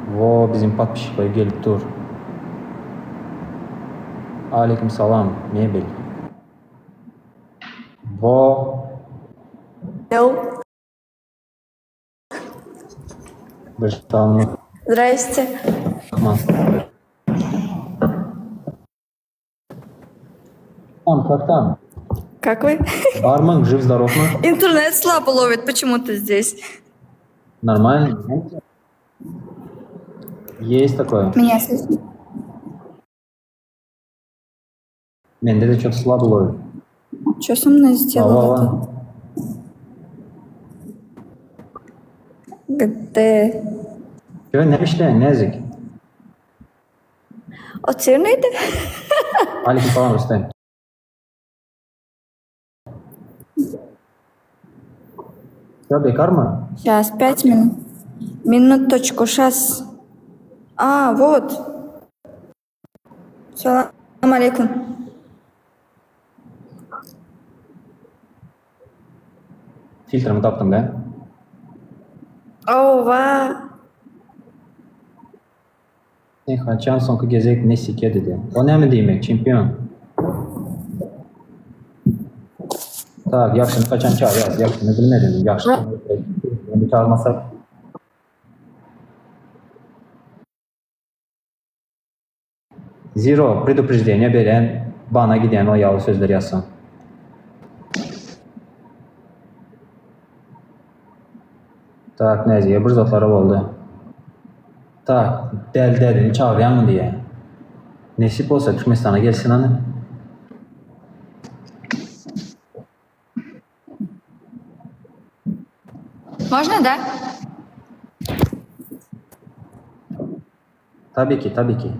Wo biziň podpisçikler gelip dur. Aleýkum salam mebel. Wo. Hello. Bir sany. Zdraste. Myhman. Там, как там? Как вы? Barmyň, živ zdorowmy? Интернет слабо ловит почему-то здесь. Нормально? Есть такое. Меня слышно? Mende-de ço-to slabo lowit. Что со мной сделала-то? Hawa. Gitdi. Ýöne näme işleýäň, Näzik? Otyryn öýde. Aleýkum salam, Rüstem. Ýa bekarmy? Şas, pять minut. Minutочку, şas. A, вот. Salam aleýkum. Filtrimi tapdym da. Owa. Sen haçan soňky gezek nesike diýdi. O näme diýmek, çempion? Tak, ýagşyny haçan çagyrýas? Ýagşyny bilmedim. Ýagşy ony çagyrmasak. Zero, predupreždeniýe berýän, bana gidýän o ýaly sözler ýazsaň. Tak, Näzige bir zatlara boldy. Tak, däli dädeni çagyrýaňmy diýýä. Nesip bolsa Türkmenistana gelsin hany. Można da? Tabii ki, tabii ki.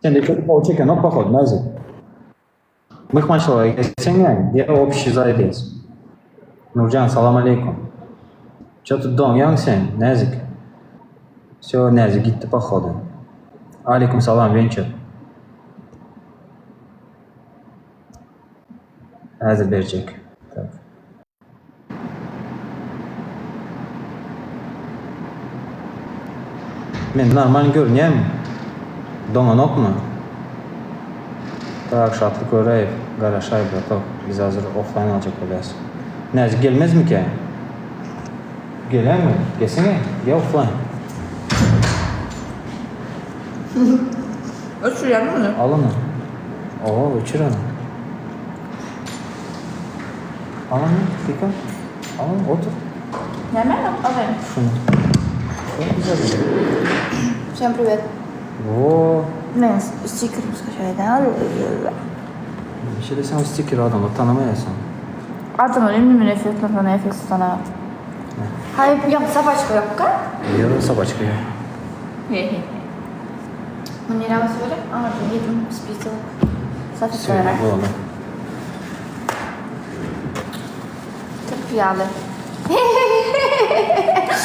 Sende çok gowy çekenok pohod, Näzik. Myhmançylyga gelseň näme? Ýa obşi zaýdez. Nurjan salam aleýkum. Ço-to doňýaň sen, Näzik. Wsýo, Näzik gitdi pohodu. Aleýkum salam, Wençer. Häzir berjek. Tak. Men normal görünýämi? Doňanokmy? Tak, Şatlyk Öräýew, garaşaý bratok, biz hazir offlaýn aljak bolýas. Näzik gelmezmikä? Geläými? Gelsene, gel offlaýn. Öçürýärmi ony? Al ony. Owa, öçür ony. Al ony, Fika. Al ony, otur. Näme alayym? Şuny. Çok güzel. Всем привет. Wo. Men stikerim skaçaýdan. Şeýle sen o stikeri adamlar tanamaýarsyň. Adamlar indi men efektini tanaýar, efektsiz tanaýar. Haý, ýok, sobaçka ýokka? Ýok, sobaçka ýok. Muny nirä basyp bolýar? Aňyrdan ýedim spisok. Söýme bolany. Kirpi ýaly.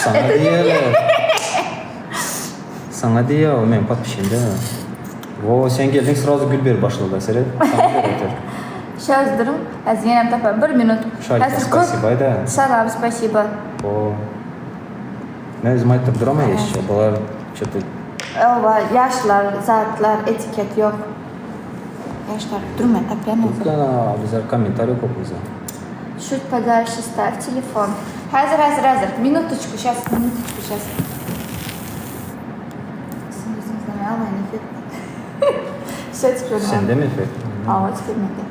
Saňa diýýärler. Saňa diýýär o meň podpişim däl. Wo, sen geldiň srazu gül berip başladylar seret. Saňa berip otyr. Şaz duruň, häzir ýenem taparyn. Bir minut. Şalika Häzir köp. spasibo aýda. Salam spasibo. Wo. Men özüm aýtdyryp duramay eşşe. Bular ço-to. Oba ýaşlar zatlar etiket ýok. Ýaşlar dur men tapýan häzir. Ýa bizler kommentariý okap bize. Çut podalşe staw telefon. Häzir häzir häzir minutoçku şas minutoçku şas. Wsё teper mende. Sendemi efekt? Hawa teper mende.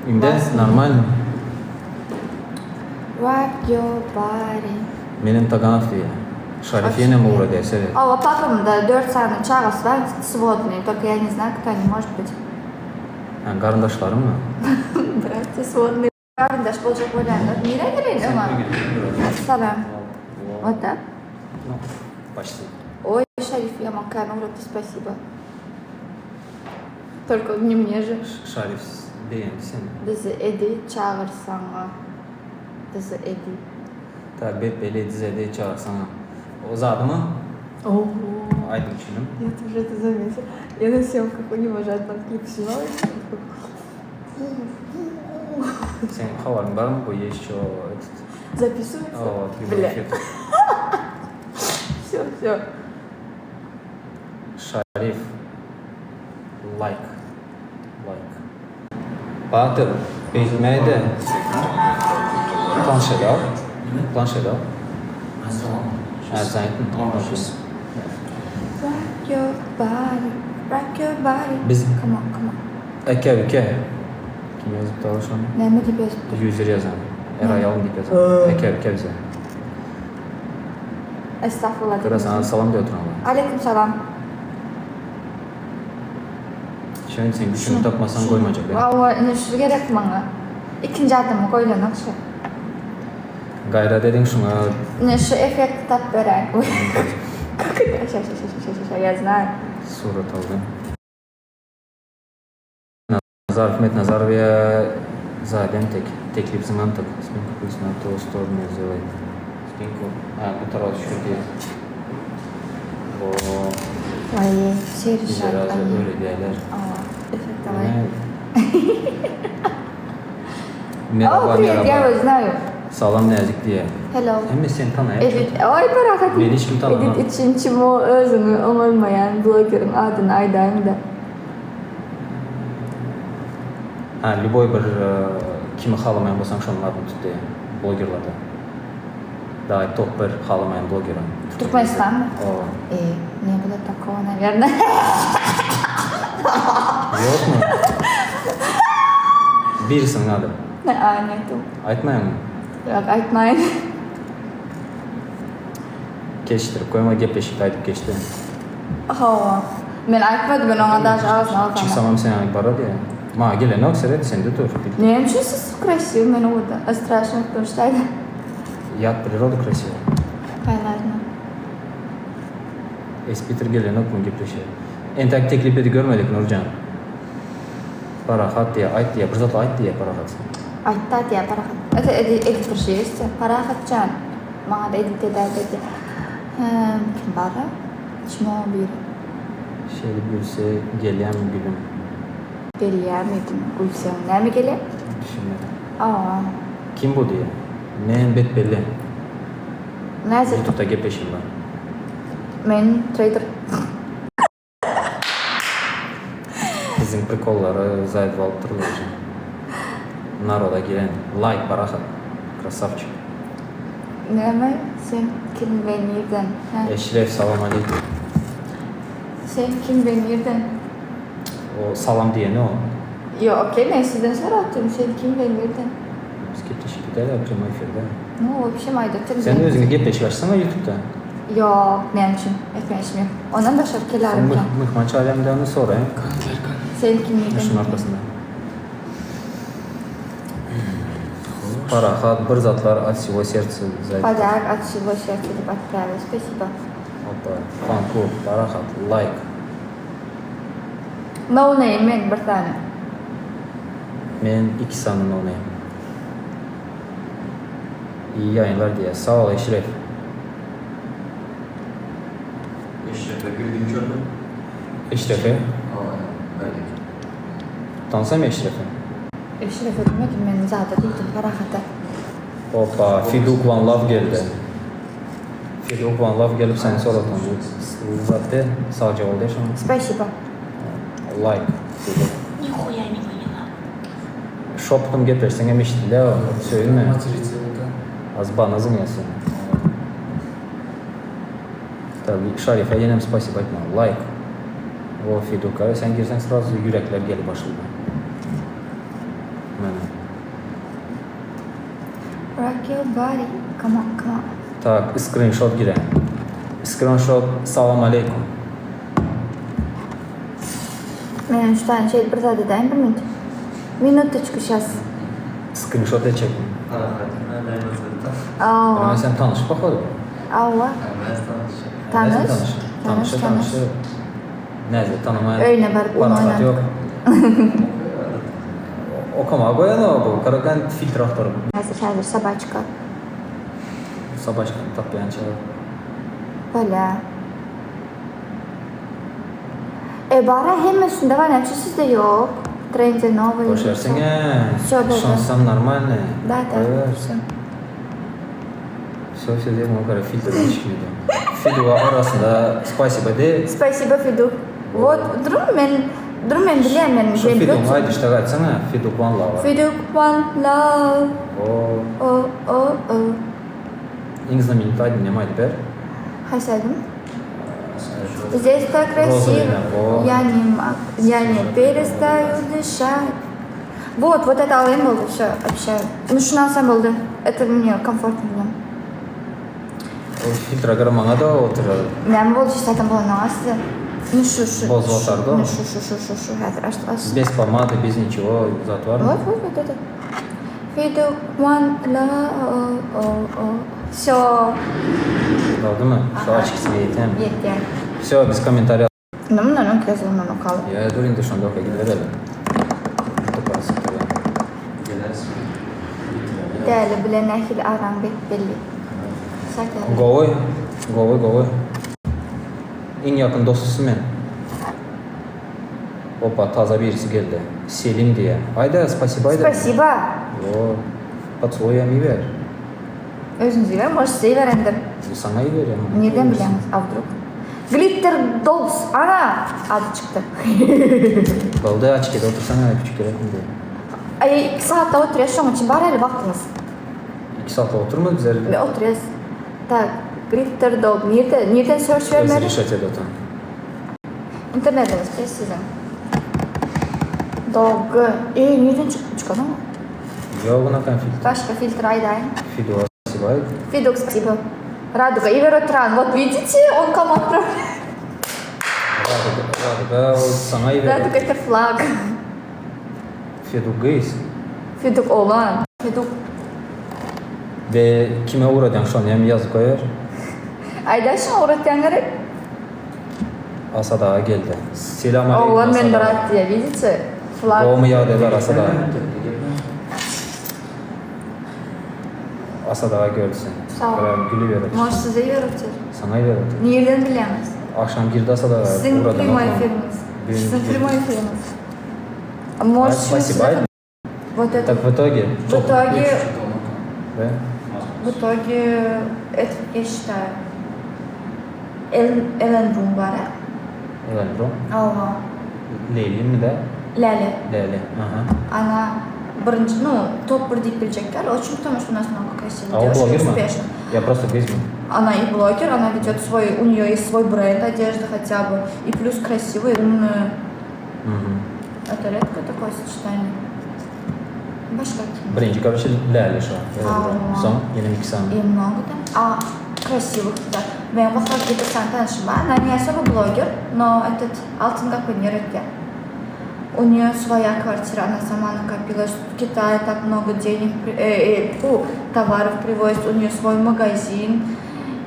Indi normalny. Rock your body. Menem Taganow diýýär. Şarif ýenem ugradýar seret. Hawa papamda dört sany çagasy bar swodnyý только я не знаю кто они может быть. Hä garyndaşlaryňmy? Bratýa swodnyý. Garyndaş boljak bolýanlar nirä geleýin öňe? Salam. Вот да? Ну, почти. Ой, Шариф ýaman kän ugratdy spasibo. Только не мне же. Şarif begendi seni. Dizi Edi çagyrsaňa. Dizi Edi. Tak Bepbeli Dizi Edi çagyrsaňa. O zadymy? Oho. Aýdymçynym. Я тоже это заметила. Я на съемках у него же одна клип снимала. Seň habaryň barmy bu ýeşço этот Записывается? Hawa, Бля. primoý efir. Wsё. Şarif like like. Batyr beýtmäýdä planşet al planşet al hä zaýtmy Rock your body, rock your body. Biz Come on, come on. Eke üke kim ýazypdy al şony Näme diýip ýazypdyr? User ýazan Eraýal diýip ýazan Eke üke bize. Estagfurullah Köre diýip sana salam diýip oturanlar. Aleýkum salam. Şeýdip sen güçüňi tapmasaň goýmajak ýa. Hawa ine şu gerek maňa. Ikinji adama goýlanok şu. Gaýrat ediň şuňa. Ine şu effekti tap beräý. Как это? Şa şa şa şa şa şa я знаю. Surat aldy. Nazar Ahmet Nazarow ýa Zadem tek teklip zyňantyk spinku pust na tu stornu zelay spinku a bu tarafa düşür diýýär o Waý şeýle bize şat razy aý. öwredýärler. Awa effekt alaý. Ne Merhaba O priýet merhaba. ýa znаю. Salam Näzik diýýär. Hello. Hemme seni tanaýar. Edit oý parahat. Meni hiç kim tananok. Edit üçin çimo özüňi oňarmaýan blogeriň adyny aýdaýyňda. Ha lýuboý bir kimi halamaýan bolsaň şonuň adyny tut diýýän blogerlarda. Dawaý top bir halamaýan blogeriň. Türkmenistanmy? Owa. E, ne было такого nawerno. Ýokmy? Birisiniň ady. A netu. Aýtmaýaňmy? Ýok aýtmaýyn. Geçdirip goýma gepleşikde aýdyp geçdi. Hawa. Men aýtmadym men oňa daže agzyna alsam. Çyksamam sen aýyp barar diýýä. Maňa gelenok seret sende dur. Näme üçin siz krasiw men owadan strasno duruşdaýda. Ýat priroda krasiwa. Ponýatno. Espitr gelenokmy gepleşe. Entäk teklip edi görmedik Nurjan. Parahat diýýä aýt diýýä bir zatlar aýt diýýä Parahat. Aýtda diýýä Parahat. Это editor jest. Parahatjan. Maňada edit edäýdä diýýä. Hä kim bara? Çmo biri. Şeýdip gülse gelýämi gülüm. Gelýämidim gülseň näme gelýä? Düşünmedim. Awa. Kim bu diýýä. Men bet belli. Näzik. Ýutubda gepleşigim bar. Men treýder. Biziň prikollary zaýdyp alypdyrlar uje. Naroda giren laýk parahat. Krasavçik. Näme sen kim we nirden hä. Eşref salam aleýkum. Sen kim we nirden. O salam diýeni o. Ýok okey men sizden sorapdyryn sen kim we nirden. Biz gepleşikde däl primoý efirde. Nu wobşem aýdypdyryn. Sen özüňe gepleşik açsana ýutubda. Ýok näme üçin etmeýşim ýok. Ondan daşary kelarym kän. Myhman çagyrýan dämi soraýyn. Sen kim nirden. Şunuň arkasynda. Parahat bir zatlar от всего сердца zaýt. Podarok от всего сердца diýip atýarlar. Spasibo. Opa fan klub Parahat laýk. No name men bir sany. Men iki sany no name. Iyi ýaýynlar diýýär. Sag ol Eşref. Eşrefe güldüm çöldüm. Eşrefe? Hawa, öyle. Tanysam Eşrefi. Eşrefe diýmedim men zada diýdim Parahata. Opa Fiduk one love geldi. Fiduk one love gelip seni soratan. Zat de sagja bol diýe şoňa. Spasibo. Like Fiduk. Нихуя не поняла. Şoptum gepleşseňem eşidilýär söýünme. Az bana zyňýar seni. Tabi Şarife ýenem spasibo aýtmaly. Like. O Fiduka sen girseň srazu ýürekler gelip başlady. Mene. Rock your body come on come on. Tak skrinşot giren. Skrinşot salam aleýkum. Menem şu taýyn şeýdip bir zat edäýin bir minut. Minutoçku şas. Skrinşot etjekmi? Awa. Ýöne sen tanyş pohodu. Awa. Tanyş. Tanyş. Tanyş tanyş. Näzli tanamaýan. Öýüne baryp un Parahat oýnadyk. ýok. Okamaga goýanok bu. Karakan filtr agtaryp. Häzir häzir sobaçka. Sobaçkany tapýança. Bolýa. E bara hemmesinde bar näme üçin sizde ýok? Trendy nowy. Goşarsyň-ä. Wsё da da. Şonsam normalny. Da da. Goýber. Wsё. Wsё wsё diýip muňa gara filtrden çykmady. Fiduga arasynda spasiba de. Spasiba Fiduk. Wot duruň men duruň men bilýän men Şu Fidugyň aýdyşda gaýtsaňa Fiduk one love. Fiduk one love. O. O o o. Iň znamenitý aýdym näme aýdyp ber. Haýsy aýdym? Здесь так красиво. Я не я не перестаю дышать. Вот, вот это alaýyn boldy, все, обещаю. Ну şuny alsam boldy. Это мне комфортно в нем. Ol filtre gara maňa-da oturar. Näme boldy şu zaten bolanaga size? Ну şu şu. Bozup atardy o. Ну şu şu şu şu şu häzir aç aç. Bez pomady, bez niçego zat barmy? Вот вот вот это. Video one la o o o. Всё. Boldumy? Şu açkisine ýeten. Ýetýär. Всё, biz kommentariýa. Indi mundan öňki ýazylanlaryny okaly. Ýa dur indi şonda oka gidibereli. Däli bilen nähili araň bek belli. Gowy, gowy, gowy. Iň ýakyn dostusy men. Opa, taza birisi geldi. Selim diýýä. Aýda, spasiba aýda. Spasiba. Ýo, poçaluýam iber. Özüňiz iberiň, может size iberendir. Saňa iberýän. Nirden bilýäňiz, a wdrug. Glitter Dogs, ana, ady çykdy. Boldy, açkede otursaňa, küçük gerek indi. Aý, iki sagatda oturýas, şoň üçin bar hali wagtyňyz. Iki sagatda oturmaz bizler. Me oturýas. Tak, Glitter Dog, nirde, nirden search bermeli? Öz rişat et otan. Internetiňiz pes siziň. Dog, e, nirden çykanok? Ýok, unakan filtr. Başga filtr aýdaýyň. Fido spasiba. Fidok spasiba. Raduga iber oturan. Вот видите, он кому отправляет. Raduga, Raduga ol saňa iber. Raduga это flag. Fiduk gyz. Fiduk oglan. Fiduk. We kime ugradýaň şony hem ýazyp goýar. Aýdaý şuňa ugratýan gerek. Asad aga geldi. Selam aleýkum Oglan men Asad aga. brat diýýär, vidite? Flag. Gowmy ýagdaýlar Asad aga? Asad aga gördi seni. Sag bol. Biraz gülüp ýör. Может size ýöreter. Saňa ýöreter. Nirden bilýäňiz? Agşam girdi Asad aga. Siziň primoý efiriňiz. Siziň primoý efiriňiz. Может Спасибо. Вот это. Так в итоге. В итоге. Да? В итоге это я считаю. Ellen Ellen Rum bar. Ellen Rum? Hawa. Leýlimi da? Läle. Läle. Aha. Ana birinji nu top bir diýip biljekler. O çünki потому что у нас много красивых А o девушек blogermi? успешных. Я просто gyzmy? Она и блогер, она ведет свой, у нее есть свой бренд одежды хотя бы, и плюс красивая, и умная. Mhm. Это редко такое сочетание. Başga kim? Birinji короче Läle şo. Hawa. Soň ýene iki sany. И много там. А красивых да. Meň Gohar bir sany tanşym bar. Она не особо блогер, но этот Altyn gapy niretde? У нее своя квартира, она сама накопила. В Китае так много денег, э, э, фу, товаров привозит, у нее свой магазин.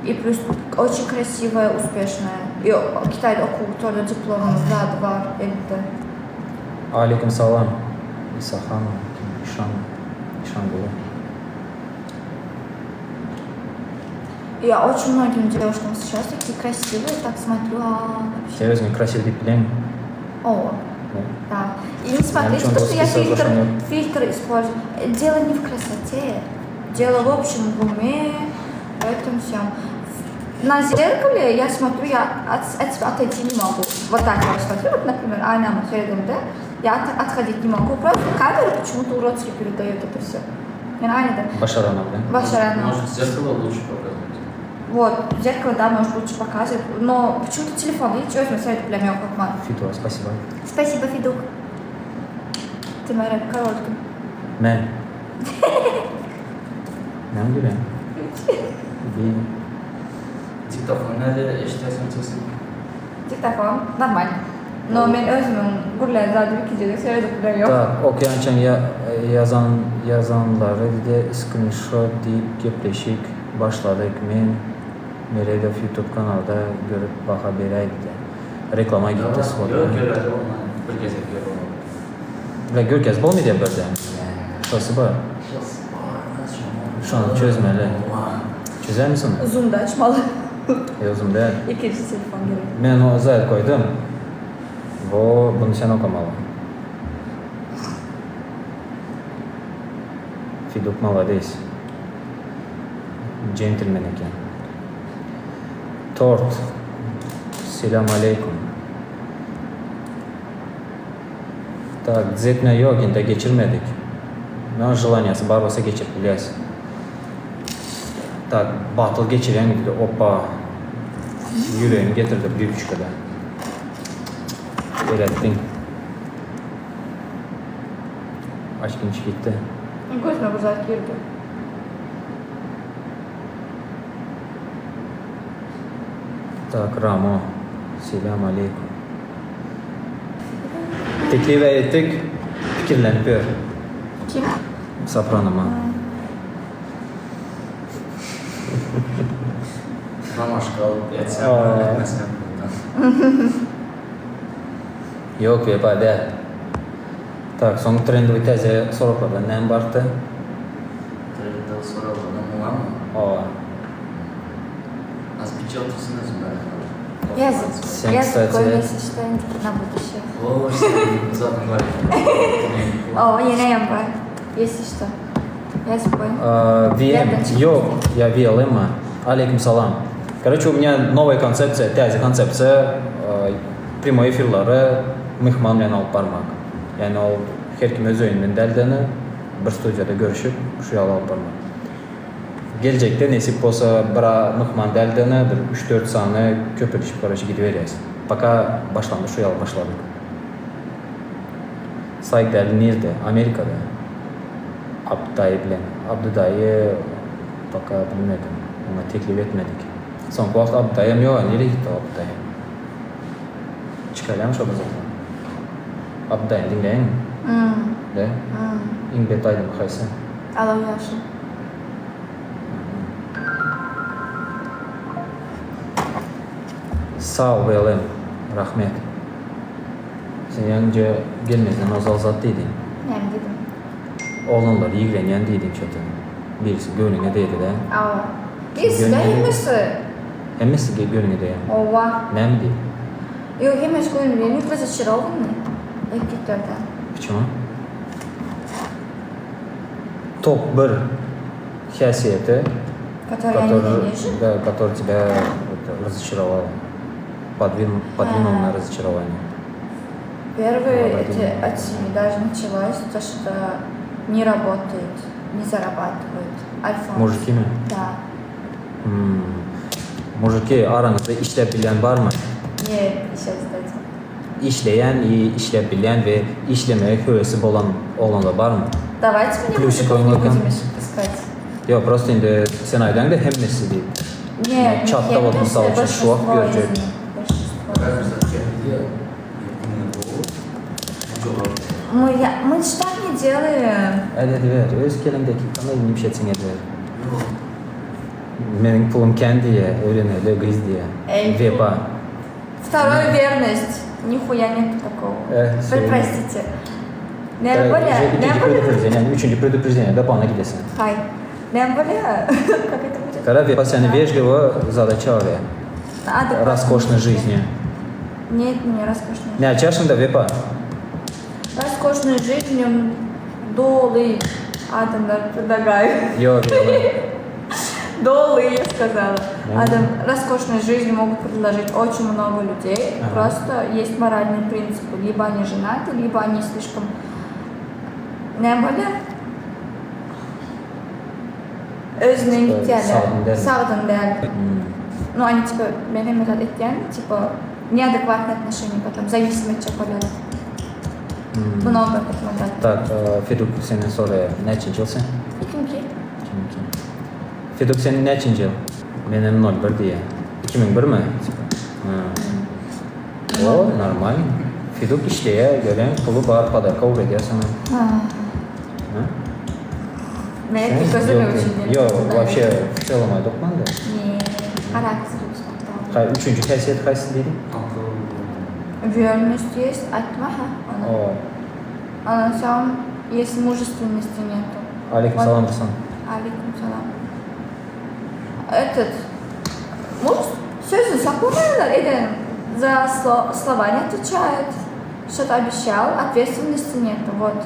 И плюс очень красивая, успешная. И Китайda okuw gutardy, diplomy zady bar elinde. Aleýkum salam Isahan Işan Işanguly. Я очень многим девушкам сейчас такие красивые, так смотрю, а вообще. Sen özüňi krasiw diýip bileňmi? О, да. И не смотрите, Näme то, üçin что я dost фильтр, şony фильтр использую. Дело не в красоте, дело в общем в уме, в этом всем. На зеркале я смотрю, я от, от себя отойти не могу. Вот так я смотрю, вот, например, Аня да, я от, отходить не могу. Просто камера почему-то уродски передает это все. Men Аня Başaranok да? Başaranok. Может, зеркало лучше показывать? Вот, зеркало, да, может, лучше показывает, но почему-то телефон, видите, özüme seredip bilemok hökman. Fido, spasiba. Spasiba, Fiduk. Ty mere korol kim? Men. Näme gülýäň? Bi. Diktofon näde eşidýärsiň sesini? Diktofon normal. No men özümiň gürlän zadymy ikinji gezek seredip bilemok. Tak, okýançaň ýazan ýazanlary dide skrinşot diýip gepleşik başladyk men Meredow youtube kanalda görüp baha beräý dide. Reklama gitdi shodda. Ýok göreli bolman bir gezek görüp bolmaly. Bile görkez bolmy diýip birden. Şosy bar. Şony çözmeli. Çözermisin ony? Zoomda açmaly. Ýok zoom däl. Ikinji telefon gerek. Men ony zaýat goýdum. Wo buny sen okamaly. Fiduk malades. Jentlmen eken. Tort. Selam aleýkum. Tak, dzetme ýok indi geçirmedik. No želaniýasy bar bolsa geçirip bilýäs. Tak, battle geçirýän gidip oppa. Ýüregini getirdi brýuçkada. Eretdiň. Açgynç gitdi. Gözüme bir zat girdi. Tak Ramo selam aleýkum. Teklip etdik pikirlenip ýör. Kim? Soprano man. Romaşka alyp etsem etmesem. Ýok wepa däl. Tak soň trendowy täze soraglardan näme bardy? Trendowy soraglardan muňamy? Hawa. Az piçe otursyn özüm bärde. Ýazyp, Sen ýazyp kstati. goýmasy işte na buduşe. O sen zadyň bar eken. Owa ýeneýem bar. Ýesi işte. Ýazyp goý. VM, ýok, ýa VLM-mi? Aleýkum salam. Karoçe u menya nowaý konsepsiýa, täze konsepsiýa primoý efirlary myhman bilen alyp barmak. Ýagny ol her kim öz öýünden däl-de bir studiýada görüşip şu ýaly alyp barmak. Geljekde nesip bolsa bir myhman däl-de bir üç-dört sany köpelişip karoçe gidiberýäs. Poka başlandy şu ýaly başladyk. Saýt däli nirde? Amerikada. Abdy daýy bilen. Abdy daýy poka bilmedim. Oňa teklip etmedik. Soňky wagt Abdy daýam ýok-a nirä gitdi o Abdy daýy? Çykaýlaň şo bir zatdan. Abdy daýyny diňleýäňmi? De. Iň bet aýdymy haýsy? Alaw ýaşyl. Sag welin, rahmet. Sen ýaňyja gelmezden ozal zat diýdiň. Näme diýdim? Oglanlary ýigrenýän diýdiň çöte. Birisi göwnüňe degdi-dä. Hawa. Birisi-dä hemmesi. Hemmesi göwnüňe degýär. Hawa. Näme diýip? Ýok, hemmesi göwnüme degmedi, razoçarowanyý erkeklerden. Почему? Top bir häsiýeti, Который я ненавижу? да, который тебя вот разочаровал, подвинул, подвинул на разочарование. Первый, Молодец. это от семьи даже началось, то, что не работает, не зарабатывает. Альфонс. Мужикimi? Да. Hmm. Mужики araňyzda işläp bilýän barmy? Нет, еще, кстати. Işleýän i işläp bilýän we işlemege höwesi bolan oglanlar barmy? Давайте мне Плюсик мужиков не oýnakan. будем искать. Ýok, prosta indi sen aýdaňda hemmesi diýip. Нет, не Çatda bolup hemmesi, mysal üçin şu wagt большинство из görjek. них, большинство. Как же geldi ya. Мы, я, мы ж так не делаем. Äl ediber, öz keliňdeki gana inip etseň ediber. Meniň pulum kän diýýä, öýleneli gyz diýýä. Eý. Wepa. Второе верность. Нихуя нету такого. Э, Вы söýme. простите. Näme bolýa? Ikinji Näme bolýa? predupredeniýe, ýagny üçünji predupredeniýe-de bana gidesin. Haý. Näme bolýa? Как это будет? Gara Wepa seni wežliwo zada çagyrýar. Адекватно. Roskoşnyý жизни. Нет, не роскошной. Näçe ýaşyňda Wepa? Роскошную жизнь doly adamlar предлагаю. Ýok, ýok. Doly, я сказала. Мгм. Адам, роскошную жизнь могут предложить очень много людей. Ага. Просто есть моральные принципы. Либо они женаты, либо они слишком... Näme bolýar? Özünden gitýärler. Sagdyn däl. Sagdyn däl. Hmm. Ну, они типа, meni zat etýän, типа, неадекватные отношения потом, зависимый etjek bolýarlar. Hmm. Много таких Tak, Feduk senden soraýar. Näçinji ýyl sen? Kimki? Kimki? Feduk sen näçinji ýyl? Menem nol bir diýýär. 2001 mi? Ha. O, normal. Feduk işleýär, görýäň, puly bar, podarka ugradýar saňa. Ha. Ha? Men Sen? gözüme Ýok, üçin Ýok, вообще в целом aýdykman-da. Ne, характер Haý, üçünji häsiýet haýsy diýdiň? Верность есть, aýtma ha. Ona. O, Ondan soň если мужественности нету. aleýkum salam Rusan. Aleýkum salam. Этот муж sözüni saklamaýarlar eden за слова не отвечает. Что-то обещал, ответственности нету, вот.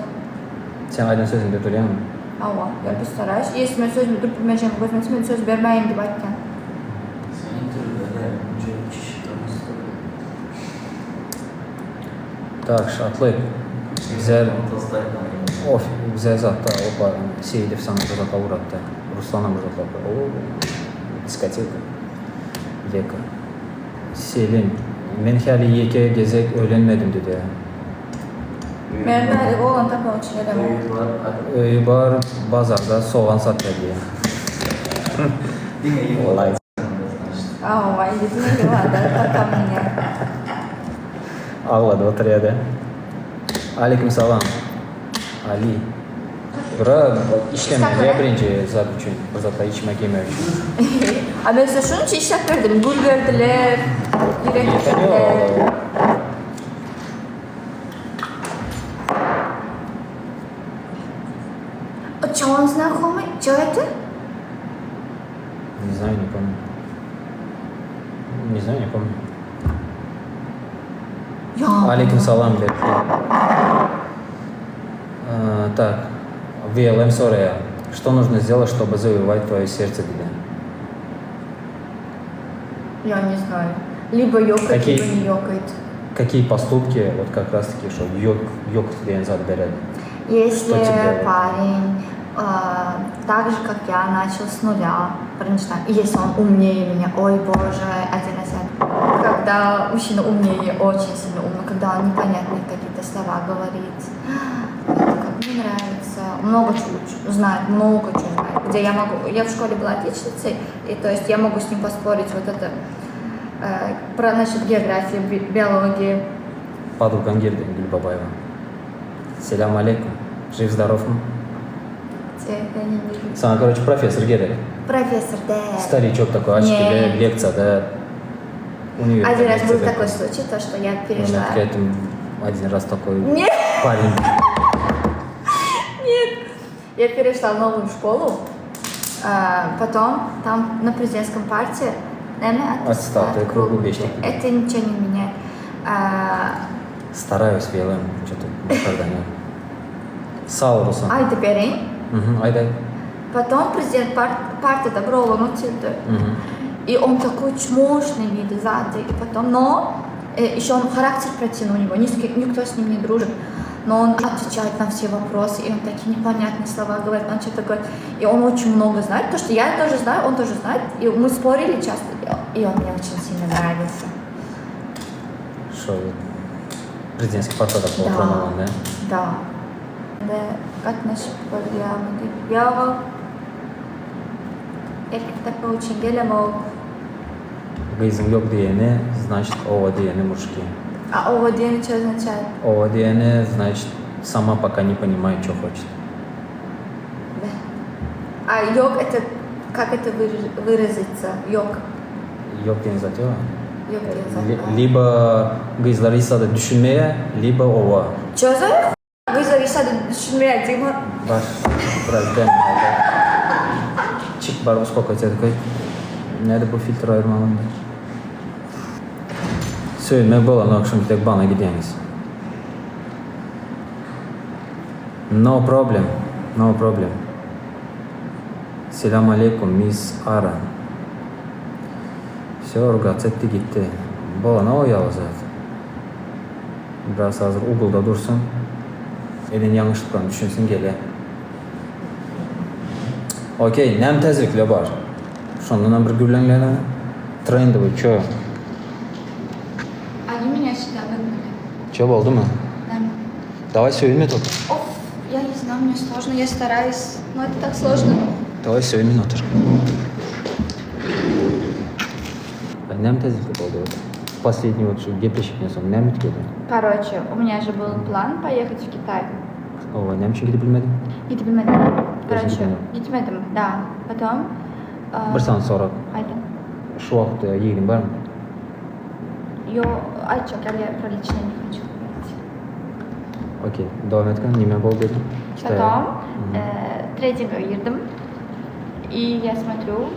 Sen aýdan sözüňde durýaňmy? Hawa, я постараюсь. Если men sözümde durup bilmejegimi görmesem, men söz bermäýin diýip aýtýan. Senin türlü. Tak, Şatlyk. Bize of bize zatda opa Seýidow saňa bir zatlar ugratdy. Ruslanam bir zatlar. O diskoteka. Leka. Selim, men häli ýeke gezek öýlenmedim diýdi. Men bäri oglan tapmak üçin gelemok. Öýi bar, bazarda sogan satýar diýýär. Diňe ýylan. Awa, indi diňe ýylan-da tapam diýýär. Agladyp oturýar-da. Aleýkum salam. Ali. Bura işlemeli birinji zat üçin, bir zatlar içmek ýemek üçin. A men size şunça işläp berdim, gül berdiler, ýürek berdiler. A ço on znakomyý? Ço это? Не знаю, не помню. Не знаю, не помню. Ýa. Aleýkum salam Berki. Так, VLM soraýar. Что нужно сделать, чтобы завоевать твое сердце diýdi. Я не знаю. Либо ёкает, Какие- либо не ёкает. Какие поступки, вот как раз таки, şo ýok, ýok diýen zat beredi? Если Что тебе? парень так же, как я, начал с нуля, birinjiden, и если он умнее меня, ой боже, один раз я- Когда мужчина умнее, очень сильно умный, когда он непонятные какие-то слова говорит, это как мне нравится, много чего знает, много чего знает, где я могу, я в школе была отличницей, и то есть я могу с ним поспорить вот это, про насчет географии, биологии. Подругаň geldi Gülbabaýewa. Selam aleýkum. Žiw zdorowmy? Я не вижу. Saňa короче professor gerek. Профессор, да. Старичок такой, очки, Не. лекцияда. Универ. Один раз был такой случай, то, что я перешла. К этому один раз такой Нет, парень. нет. Я перешла в новую школу. Потом там на президентском парте, наверное, Аттестат, круглый вечник. Это ничего не меняет. Стараюсь, VLM, что-то никогда не. Sag bol Ruslan. Aýdyp bereýin. Mhm, aýdaý. Потом президент partada bir oglan otyrdy. И он такой чмошный вид сзади. И потом, но еще он характер противный у него, ни с кем- никто с ним не дружит. Но он отвечает на все вопросы, и он такие непонятные слова говорит, он что-то говорит. И он очень много знает, то, что я тоже знаю, он тоже знает. И мы спорили часто, и он мне очень сильно нравился. Şo prezidentskiý partada Да. oturan oglan, da? Да. Да, gatnaşyp bolýarmy diýip. Ýok. Erkek tapmak üçin gelemok. Gyzyň ýok diýeni, значит, owa diýeni mужики. A owa diýeni что означает? Owa diýeni, значит, сама пока не понимает, что хочет. Да. А ýok это как это выразиться? Ýok. Ýok diýen zat ýok. Ýok diýen zat. Либо gyzlar hiç zada düşünmeýär, либо owa. Что за gyzlar hiç zada düşünmeýär diýme. Baş biraz dem. Çyk bar uspokоить такой. Näde bu filtr aýyrmalyň diýip. Söýünmek bolanok şuny tek bana gidýäňiz. No problem. No problem. Selam aleýkum, miss Ara. Все, ругаться etdi gitdi. Bolanok o ýaly zat. Biraz hazir ugulda dursun. Eden ýalňyşlyklaryna düşünsin gelýär. Okey, näme täzelikler bar? Şondanam bir gürleňläli. Трендовый, чё? Они меня сюда выгнали. Чё, boldumy? Да. Давай söýünme только. Оф, я не знаю, мне сложно, я стараюсь, но это так сложно. Давай söýünmän otur. Näme täzelikler boldy? Последний вот şu gepleşikden soň näme üýtgedi? Короче, у меня же был план поехать в Китай. Owa, näme üçin gidip bilmediň? Gidip bilmedim. Короче, gitmediň? gitmedim, да. Потом... Bir sany sorag. Aýda. Şu wagt ýigdiň barmy? Ýo, aýtjak, я про личное не хочу говорить. Okey, dowam etgin, näme boldy diýdiň? Потом трейдинге girdim. И я смотрю,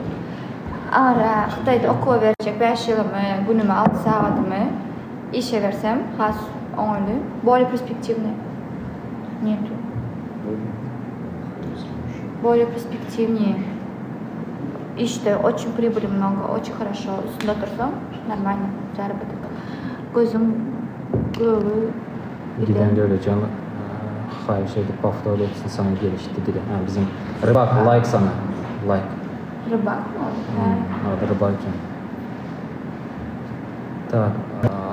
ara Hytaýda okuwa berjek 5 ýylymy, günümi, 6 sagadymy işe bersem has oňaýly, более перспективный. Нету. Более перспективнее. Işde очень прибыли много, очень хорошо. Üstünde otursam нормально заработок. Gözüm gögi. Giden Döwletjan haýyş edip powtor etsin saňa gelişdi dili. Ha biziň Rybak laýk saňa laýk. Rybakmy ol? Hä. Ady Rybak eken. Tak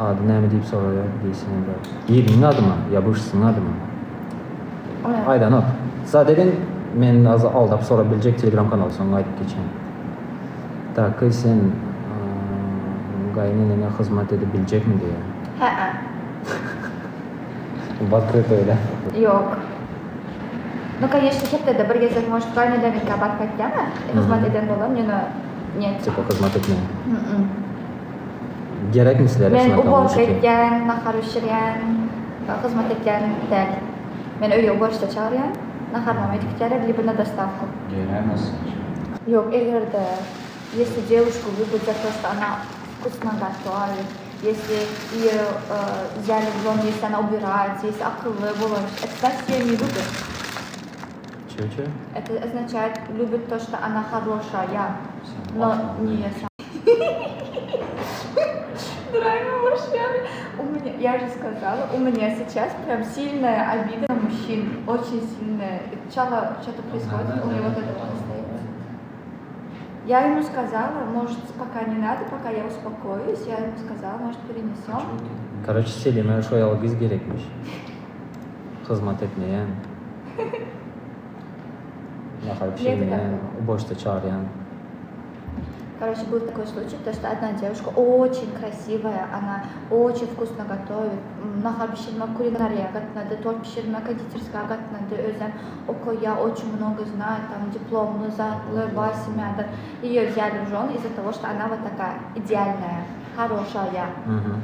ady näme diýip soraýar diýsene brat. Ýiginiň adymy ýa buşsyň adymy? Aýdanok. Zat ediň men az aldap sorap biljek telegram kanal soň aýdyp geçeýin. Tak gyz sen gaýyneneňe hyzmat edip biljekmi diýýär. Hä-ä. W otkrytoýda. Ýok. Nu конечно hepdede bir gezek может gaýynenemiňkä baryp gaýtýan-a. Hyzmat eden bolam ýöne нет. Tipa hyzmat etmeýän. Gerekmi sizlere Men şunaka uborka mujiki? etýän, nahar bişirýän, hyzmat etýän däl. Men öýe uborşça çagyrýan, naharynam edip gitýärler, libo na dostavku. Gelämezsiň. Ýok, eger-de если девушку выбрать за то, что она вкусно готовит, если ее взяли в жены, если она убирается, если akylly bolan, это значит ее не любят. Çe-çe? Это означает любит то, что она хорошая, но не ее сама. Дорогая мужчина, у меня, я же сказала, у меня сейчас прям сильная обида на мужчин, очень сильная. Сначала что-то происходит, у меня вот это вот остается. Я ему сказала, может, пока не надо, пока я успокоюсь, я ему сказала, может, перенесем. Karoçe Selime şo ýaly gyz gerekmiş. Hyzmat etmeýän. Nahar bişirmeýän, uboşda çagyrýan. Короче, был такой случай, то, что одна девушка очень красивая, она очень вкусно готовит. Nahar bişirmek, kulinariýa gatnady, tort bişirmek, konditerskaya gatnady, özem okaýa, очень много знает, там diplomly, zatly, baý semýadan. Ее взяли в жены из-за того, что она вот такая идеальная, хорошая.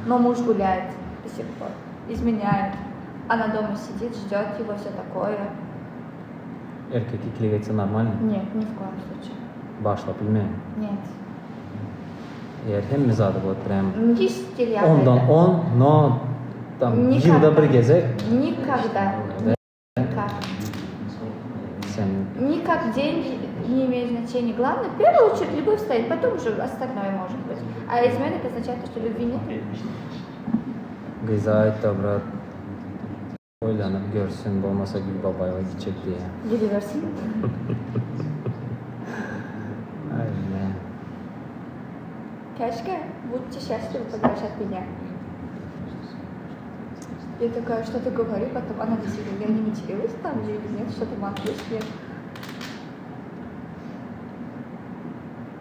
Но муж гуляет до сих пор, изменяет. Она дома сидит, ждет его, все такое. Erkek ikilik etse normalmy? Нет, ни в коем случае. Başlap bilmeýän. Нет. Eger hemme zady bolup prям Hiç gelýär. ondan on, no tam ýylda bir gezek. Никогда. Никак. Sen Никак деньги не имеют значения. Главное, в первую очередь любовь стоит, потом уже остальное может быть. А измена это означает, что любви нет. Gyza aýtda brat oýlanyp görsün bolmasa Gülbabaýewa gitjek diýýä. Gidibersin. Aý ne. Käşgä, будьте счастливы подальше от меня. Я такая, что-то говорю, потом она действительно, я не материлась там или нет, что-то мат есть, нет.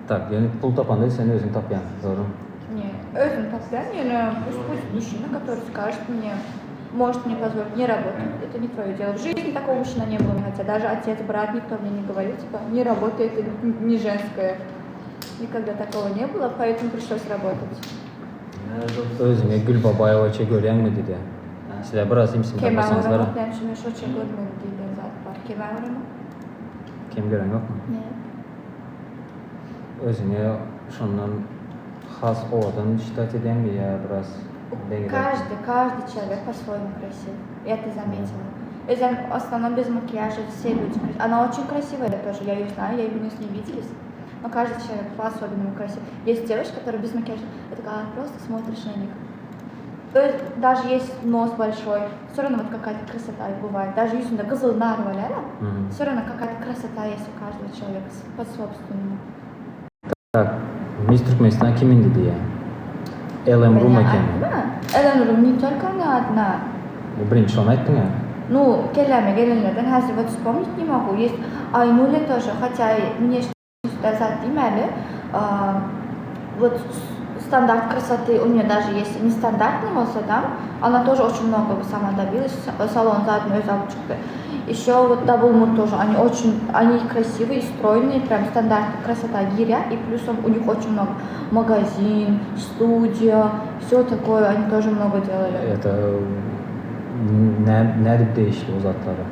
Tak, ýöne pul tapanda sen özüň tapýaň, dogrymy? Не, özüm tapýan, ýöne пусть будет мужчина, который скажет мне, может мне позволить не работать, это не твое дело. В жизни такого мужчины не было, хотя даже отец, брат, никто мне не говорил, типа, не работай, это не женское. Никогда такого не было, поэтому пришлось работать. Özüňe Gülbabaýewaça görýäňmi diýdi. Sizler biraz imsini Kemal tapmasaňyzlar. Uramok, näme üçin men şoça görmeli diýlen zat bar. Kemal Uramok? Kem gören ýokmy? Нет. Özüňe şondan has owadan şitat edýäňmi ýa biraz deňiräk? Каждый, каждый человек по-своему красив. Я это заметила. Özem в основном без макияжа все люди красивые. Она очень красивая тоже, я ее знаю, я мы с ней виделись. Но каждый человек по-особенному красив. Есть девушка, которая без макияжа, я такая, просто смотришь на них. То есть даже есть нос большой, все равно вот какая-то красота бывает. Даже ýüzünde gyzyl nar bolýar, все равно какая-то красота есть у каждого человека по-собственному. Tak, Miss Türkmenistan kim indi diýýär. LM Room eken. Ellen Room не только она одна. Bu birinji şony aýtdyň-a. Ну, kelläme gelenlerden häzir вот вспомнить не могу. Есть Айнуля тоже, хотя и внешне zat diýmäli. Вот стандарт красоты у нее даже есть нестандартный bolsa там, она тоже очень много сама добилась, салон zadyny özi alyp çykdy. Еще вот Double Moon тоже, они очень, они красивые, стройные, прям стандарт красота girýä, и плюсом у них очень много магазин, студия, все такое, они тоже много делали. Это nädip degişli o zatlary?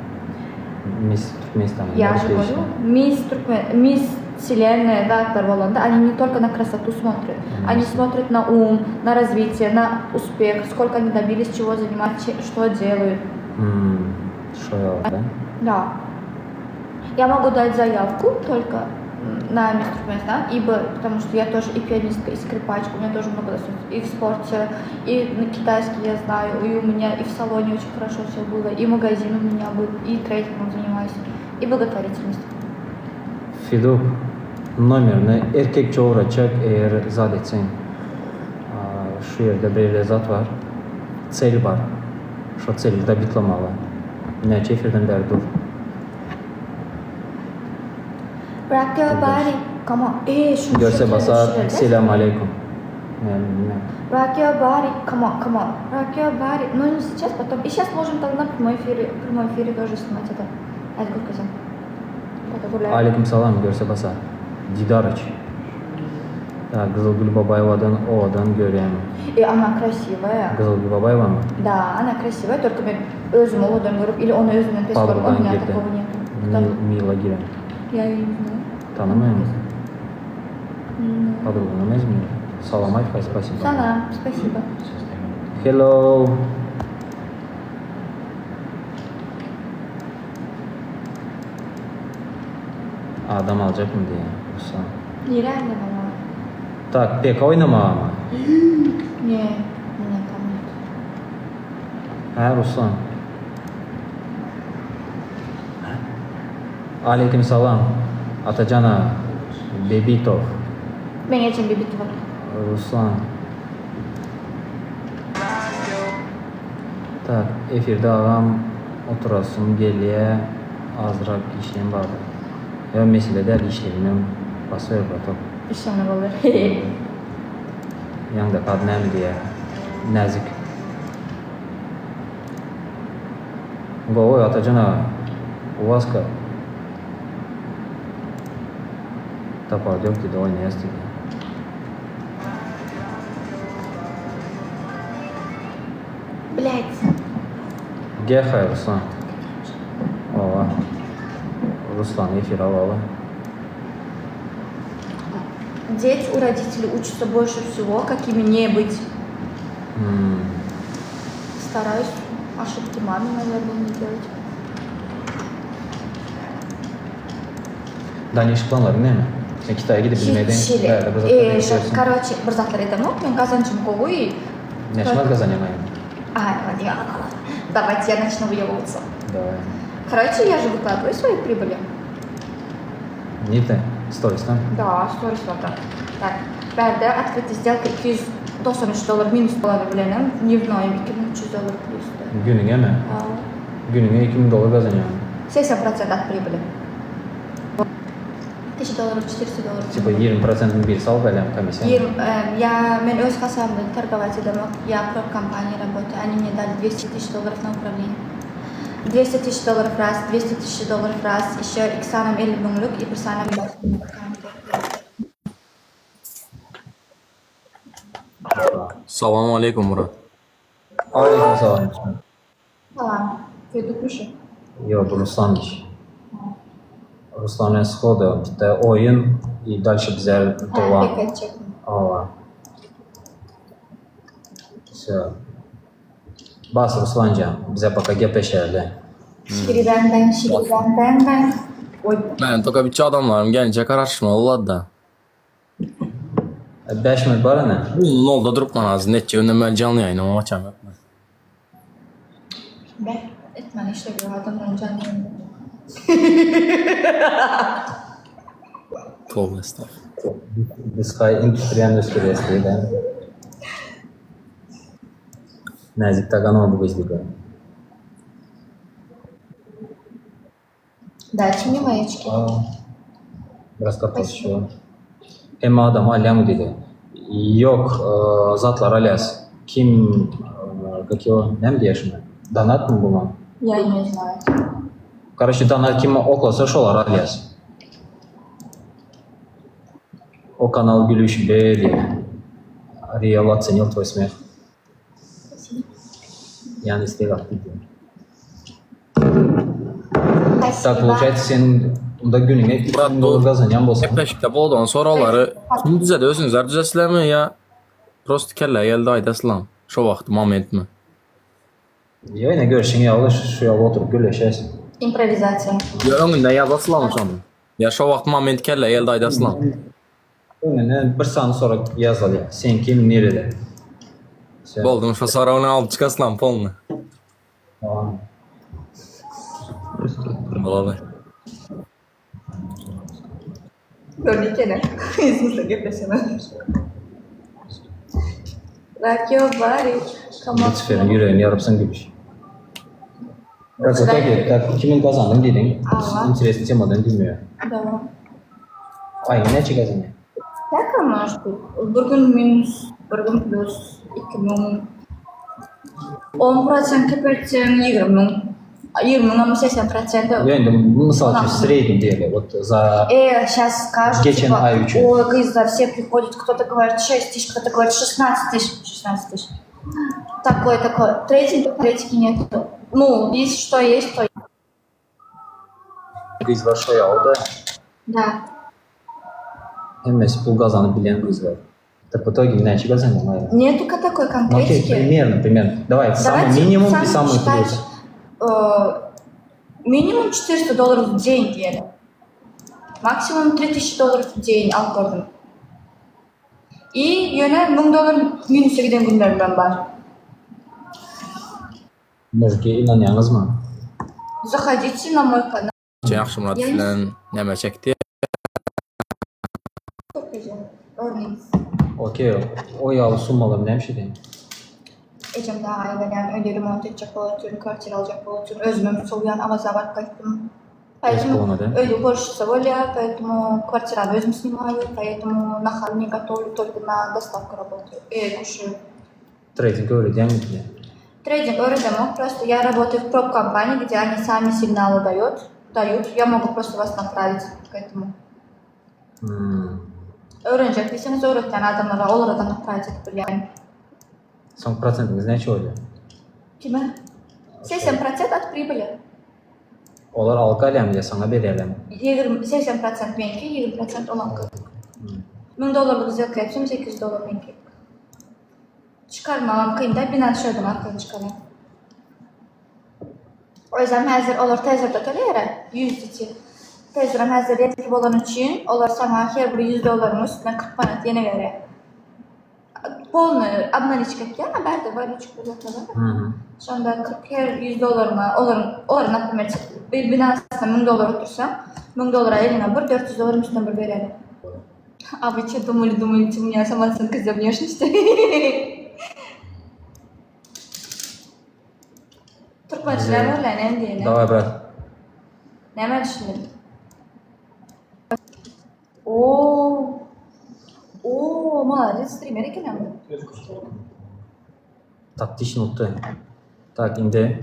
Miss Türkmenistana Я nädip же degişli? говорю, Мисс Туркмен, Мисс Вселенная, zatlar bolanda, они не только на красоту смотрят, они смотрят на ум, на развитие, на успех, сколько они добились, чего занимаются, что делают. Şo ýaly, da? Да. Я могу дать заявку только. На Мисс Туркменистан, ибо потому что я тоже и пианистка, и скрипачка, у меня тоже много достоинств и в спорте, и на китайский я знаю, и у меня и в салоне очень хорошо все было, и магазин у меня был, и трейдингом занимаюсь, и благотворительность. Fiduk, nomerini erkekçe owratjak eger zat etseň. Şu ýerde bir ýerde zat bar. Tsel bar. Şo tseli dobitlamaly. Näçe efirden bäri dur. Rock your body, come on. Eee şuny Görse basar, Selam aleýkum. Näme bilmän. Rock your body, come on, come on. Rock your body. Ну не сейчас, потом. И сейчас можем тогда прямой эфире, прямой эфире тоже снимать это. Aýt görkezem. Aleýkum salam, görse basar. Didaryç. Tak, Gyzylgül Babaýewadan owadan görýän. E ona krasiwaýa. Gyzylgül Babaýewamy? Da, ona krasiwaýa, tolko men özümi owadan görüp ili ony özümden pes görüp o menya takogo netu. Kto? Mila giren. Ýa ýa ne znaýu. Tanamaýaňmy? Podruga namaýzmy? Salam aýt haý spasiba. Salam, spasiba. Hello. Adam aljakmy diýýä Ruslan. Nirä adam almaly? Tak, peka oýnamagamy? Ne, menya tam net. Hä Ruslan. Aleýkim salam Atajan aga Bebitow. Meň ejem Bebitowa. Ruslan. Tak efirde agam oturasym gelýä azrak işim bar. Ýok mesele däl işlegimem basber bratok. Işleňe bolar. Ýaňdaky ady näme diýýä Näzik. Gowy Atajan aga u was kak. Tapawut ýok diýdi oýnaýas diýdi. Blять. Gel haý Ruslan. Owa. Ruslany efire alaly. Дети у родителей учатся больше всего, какими не быть. Стараюсь ошибки маме, наверное, не делать. Daniş planlaryň näme? Sen Kitaýa gidip bilmediň. Hiç hili. Bärde bir zatlar Eee, edip ýörsüň. Karoçe, bir zatlar edemok. Men gazanjym gowy. Näçe manat gazanýaň aýyna? Aý, Давайте я начну выебываться. Давай. Короче, я же выкладываю свои прибыли. Nirde? Storiesden? Да, storieslarda. Tak, bärde открытый сделka 293 dollar minus dollar bilenem, dnevnoýym 2300 dollar plusda. Günüňemi? Hawa. Günüňe 2000 dollar gazanýaň. 80% от прибыли. 1000 dollar, 400 dollar. Tipa 20 prosentini birisi alyp alýaň komissiýa. Ýigrimi, ýa men öz hasabymdan torgować edemok, ýa prop kompaniýa работаю, они мне dali 200 tyş dollarов na upravleniýe. 200 tyş dollarов raz, 200 tyş dollarов raz, işe iki sanam 50 müňlük i bir sanam 5 müňlük. Salam aleýkum Murat. Aleýkum salam. Salam. Köýdükmişi? Ýok, bu Ruslanmyş. Ruslan bilen shoda bitta oýun i dalşe bizler dowam. Hä, pek etjekmi? Hawa. Wsё. Bas Ruslanjan, bize paka gepleşerli. Şikiri bang bang, şikiri bang bang bang. Oý. Meniň toka biçe adamlarym gelinçe garaşmalylar-da. 5 minut bar ine. Bu nolda durup man az netçe önden ben canly ýaýyny açam ýok. Beh, etmän işleri ýok adamlaryň janly ýaýyny. Toba estağfurullah. Biz haý industriýany ösdürýäs diýdi. Näzik Taganova bu gözlügi. Dajte мне мои очки. Biraz gatnaşyp. Hemme adam alýaňmy diýdi. Ýok, zatlar alýas. Kim, kak ýo, näme diýýär şuny? Donatmy bu? Я не знаю. Karoçe, donat kim oklasa şolar alýas. O kanal gülüş be diýýär. Ariel ocenil tvoý smeh. Spasibo. Ýany isleg atdy diýýär. Tak Spasibo. получается seniň unda günüňe 2000 dollar gazanýan bolsaň. Gepleşikde boldugyň soraglary kim düzedi özüňizler düzesizlermi ýa prosto kellä geldi aýdasizlarmy şo wagty momentmi? Ýa ine görşüň ýaly şu ýaly oturyp gürleşýäs. Improwizatsiýa. Ýa öňünden ýazasizlarmy şony? Ýa şo wagt moment kellä geldi aýdaslan. Öňünden bir sany sorag ýazylýar. Sen kim, nirede? Sen. Boldum şo soragyny alyp çykaslan polny. Tamam. Bolady. Gördük ýene. Ýüzümizle gepleşemem. Rock your body. Come on. Lütfen ýüregini ýarypsyň gülüş. Tak, tak, tak, 2000 gazandyň diýdiň. Awa. Interesli temadan gülmüyor. Dogry. Aýyň näçe gazanýar? Всякое может быть. Bir gün minus, bir gün plus, 2000. 10% köpeltseň 20 müň. 20 müň hem 80 prosent. Ýa indi mysal üçin sredний diýeli. Вот за Э, сейчас скажут, Geçen типа, aý üçin. ой, gyzlar, все приходят, кто-то говорит 6 тысяч, кто-то говорит 16 тысяч, 16 тысяч. Такой, такой. Третий, конкретики нету. Ну, есть что есть, то gyz bar şo ýaly-da. Да. Hemmesi pul gazanyp bilýän gyz bar. Так в итоге näçe gazanýaň aýda? Нету такой Ну окей, конкретики. примерно, примерно. Давай, самый Давайте минимум и сами самый считать, плюс. Минимум 400 долларов в день diýeli. Максимум 3000 долларов в день alyp gördüm. И ýöne 1000 dollar minusa giden günlerimem bar. Mujge ynanýaňyzmy? Заходите на мой канал. Ýagşymyrat bilen näme çekdi? Earnings. Okey, o ýaly summalar näme şey diýen? Ejem dagy aýberýän, öýde remont etjek bolup otyryn, kwartira aljak bolup otyryn, özümem sowýan, Awaza baryp gaýtdym. Поэтому Bolmady. öýde уборщица bolýar, поэтому kwartirany özüm sнимаю, поэтому nahar не готовлю, только на доставку работаю, э, кушаю. Trading öwredýäňmi diýýän. Трейдинг öwredemok, просто я работаю в проп-компании, где они сами сигналы дают, дают, я могу просто вас направить к этому. Hmm. Öwrenjek diýseňiz öwretýän adamlara olara-da направить edip bilýän. Soň prosentiňiz näçe bolýar? Kime? 80% от прибыли. Olar alyp galýarmy ýa saňa berýärlermi? 20, 80% meňki, 20% olaňky. 1000 dollarlyk сделка etsem 800 dollar meňki. Çykarmagam kyn-da, Binance şöýdem arkaýyn çykarýan. Özem häzir olar Tether-de töleýär-ä, USDT. Tether-em häzir ýetki bolany üçin olar saňa her bir 100 dollaryň üstüne 40 manat ýene berýär. Polny obnaliçka etýän, bärde waliçka uzatmalar. Şonda 40 her 100 dollaryňa olaryň olar naprimer bir Binance-da 1000 dollar otursa, 1000 dollara eline bir 400 dollaryň üstüne bir berýärler. A вы че думали, думаете, у меня самооценка из-за внешности? Türkmençe näme öyle näme diýene? Daway brat. Näme düşündin? Oo. Oo, молодец, streamer eken hem. Taktiçny utdy. Tak indi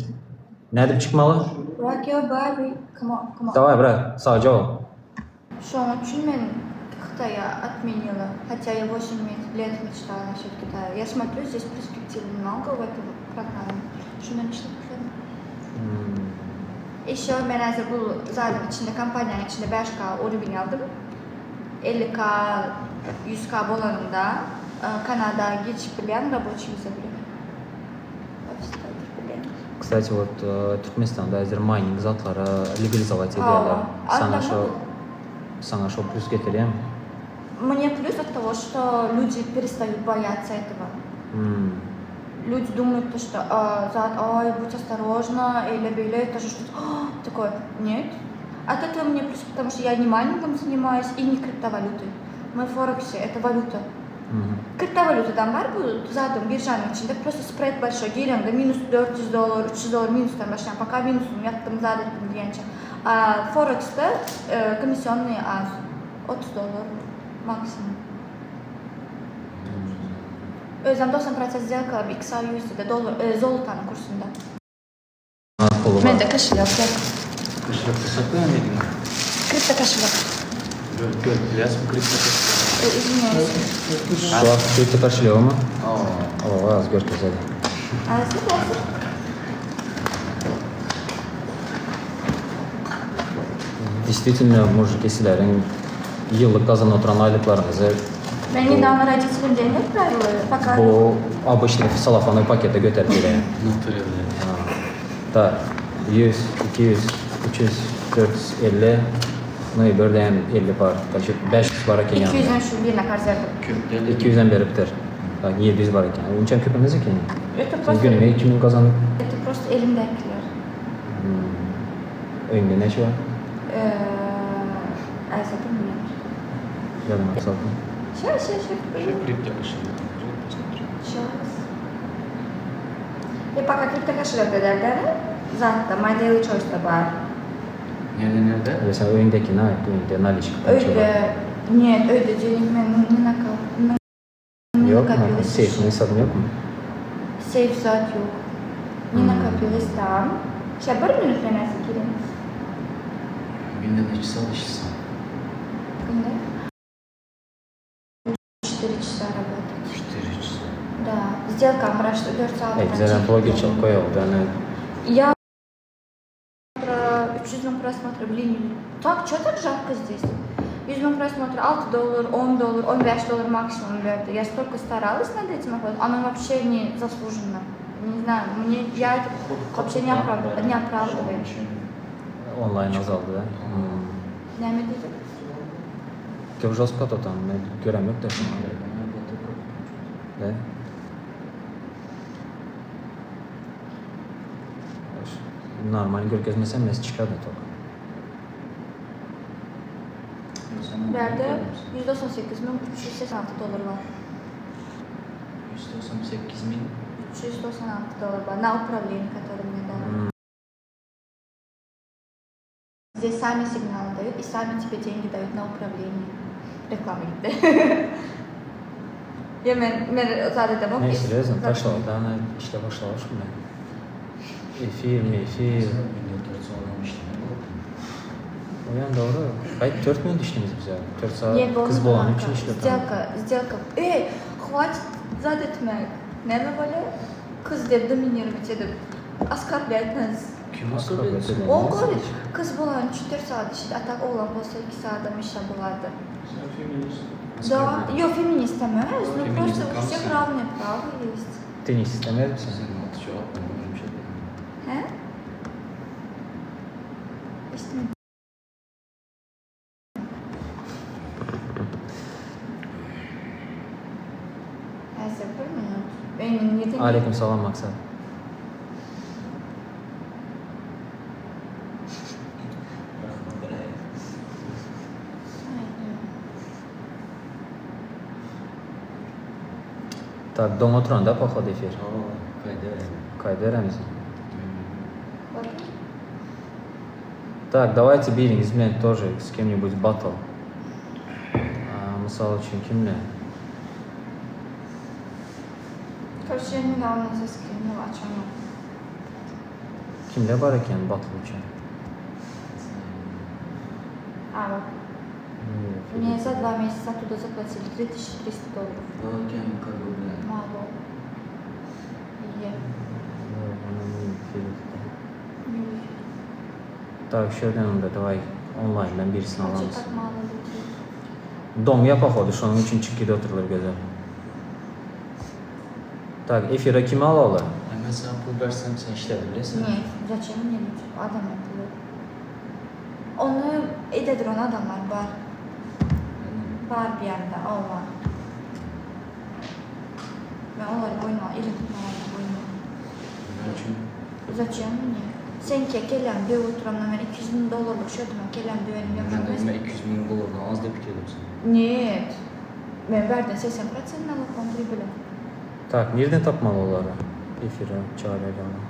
nädip çykmaly? Rock your body. Come on, come on. Daway brat, sagja bol. Şonuň üçin men Hytaýa отменила. Хотя я 8 лет мечтала насчет Китая. Я смотрю, здесь перспективы много в этом программе. Şundan işläp başladym. Еще men häzir bu zadyň içinde, kompaniýanyň içinde 5K uровень aldym. 50K, 100K bolanynda Kanada geçip bilýän рабочий виза bilen. Ofisde oturyp bilýän. Kstati вот Türkmenistanda häzir mining zatlary legalizować edýärler. Hawa. Saňa şo saňa şo plus getirýärmi? Мне плюс от того, что люди перестают бояться этого. Люди думают, то, что зат, ой, будь осторожна, или beýle, тоже что-то такое. Нет. От этого мне плюс, потому что я не майнингом занимаюсь и не криптовалютой. Мы в Форексе, это валюта. Криптовалютаdan bar bu zadyň biržanyň içinde просто spread большой gireňde minus 400 dollar, 300 dollar minusdan başlaýan, пока minusum ýapdym, zat etdim diýençe. A Forexde komissionnyý az, 30 dollar maksimum. Özem 90% сделkalarym XAUUSD-de dollar, zolotanyň kursunda. Puly bar. Mende koşelok ýok. Koşelok saklaýan diýdiň. Kripto koşelok. Görüp görüp bilýäsmi kripto koşelok? Извиняюсь. Şu wagt kripto koşelogmy? Hawa. Hawa, az görkezeli. Hazır, hazır. Действительно, мужики sizleriň ýyllyk gazanyp oturan aýlyklaryňyzy Men недавно родителям денег отправила, пока bu обычный cellofanovый pakete göterip gelýär. Naturally. Tak, 100, 200, 300, 450. No bir däm 50 bar. Kaçı 500 bar eken 200 ýanynda. den şu birine karz berdim. Köp däl. 200'den beripdir. Bak 700 bar eken. Onçam köp emes eken. Это Sen просто, gününe 2000 kazanıp это просто elimdekiler. hmm. Öňde näçe bar? Ee, Ayza bilmiyorum. Ýadyma saldım. Щас, щас, щас. Kripto кошелек. Посмотрю. Щас. Ya пока kripto кошелек ederler. Zaten My Daily Choice'da var. Nerede nerede? Ya sen öňdekini aýt, öňde наличка kança bar? Öyle, нет, öyle денег men не накал. Не Ýok, накопилось. сейф hesabyň ýokmy? Сейф zat ýok. Не накопилось там. Ща bir minut men näse gireyim. Günde neçe saat işlesin? Günde 4 часа работать. 4 часа. Да. Сделка прошла 4 saat. Ey, bizlerden blogerçilik goýaldy, ýani Я про 300 müň просмотр, блин, так, что так жарко здесь? 100 müň просмотр, 6 доллар, 10 доллар, 15 доллар максимум berdi. Я столько старалась над этим, оно вообще не заслуженно. Не знаю, мне, я это вообще не, оправ... не оправдывает. onlaýn azaldy da. Hmm. Näme diýdim? Köp žestko to tam, men görem ýok da şuny. Да? Normal görkezmesem mes çykady tok. Bärde 198 müň 386 dollar bar. 198 bin. 396 доллар bar на управление, которое мне дали. Hmm. Здесь сами сигналы дают и сами тебе деньги дают на управление. Reklama gitdi. Ya men men zat edemok. Ne серьезно, taşlady, ana işle başlamış mı? Efir, mefir. Günde 4 saat işleme oldu. Oyan dogry. Gaýt 4 minut işlemiz biz ýa. 4 saat Нет, kız bolany üçin işledim. Сделка, сделка. Ey, хватит zat etmek. Näme bolýar? Kız diýip доминировать edip оскорблять нас. Kim Оскорблять оскорбляет? edip. Он говорит, kız bolan 4 saat işledi, а так oglan bolsa 2 saat işe bolady. Sen feminist. Да, ýo feminist emes, ну Feminist просто у всех kalsın. равное право есть. Tenis istemez misin? Sen altı cevap ben bir şey dedim. He? İşte Neyse bir minut. Benim niyetim Aleyküm salam Maksat. Aynen. Так, doň oturan da походу efir. Aa, kayda. Kaýda misin? Bakın. Так, давайте biriňiz bilen тоже с кем-нибудь батл. А, mysal üçin kimle? Короче, я недавно заскринила, о чем Kimle bar eken battle üçin? А, вот. Мне за 2 месяца оттуда заплатили 3300 долларов. Окей, как бы, бля. Мало. Е. Yok, Так, şu ýerden onda давай online'dan birisini Вообще alamyz. так мало людей. Doňýa походу, şonuň üçin çykyp gidip oturlar gözel. Так, efire kimi alaly? Ben sana pul versem sen işleyebilirsin. Нет, зачем мне люди? Adamlar pulu. Onu ededir onu adamlar bar. Bar bir ýerde, o var. Men olary goýma, elin tutmagy goýma. Ne üçin? Зачем мне? Sen ke kelläm döwüp oturamda men 200 müň dollarlyk şödüme kelläm döwenim ýok. Ben de 200 bin dolardan az dep geldim sen. Нет. Men bärden 80% налог он прибыли. Так, nirden tapmaly olary? Efire çağırýarlar.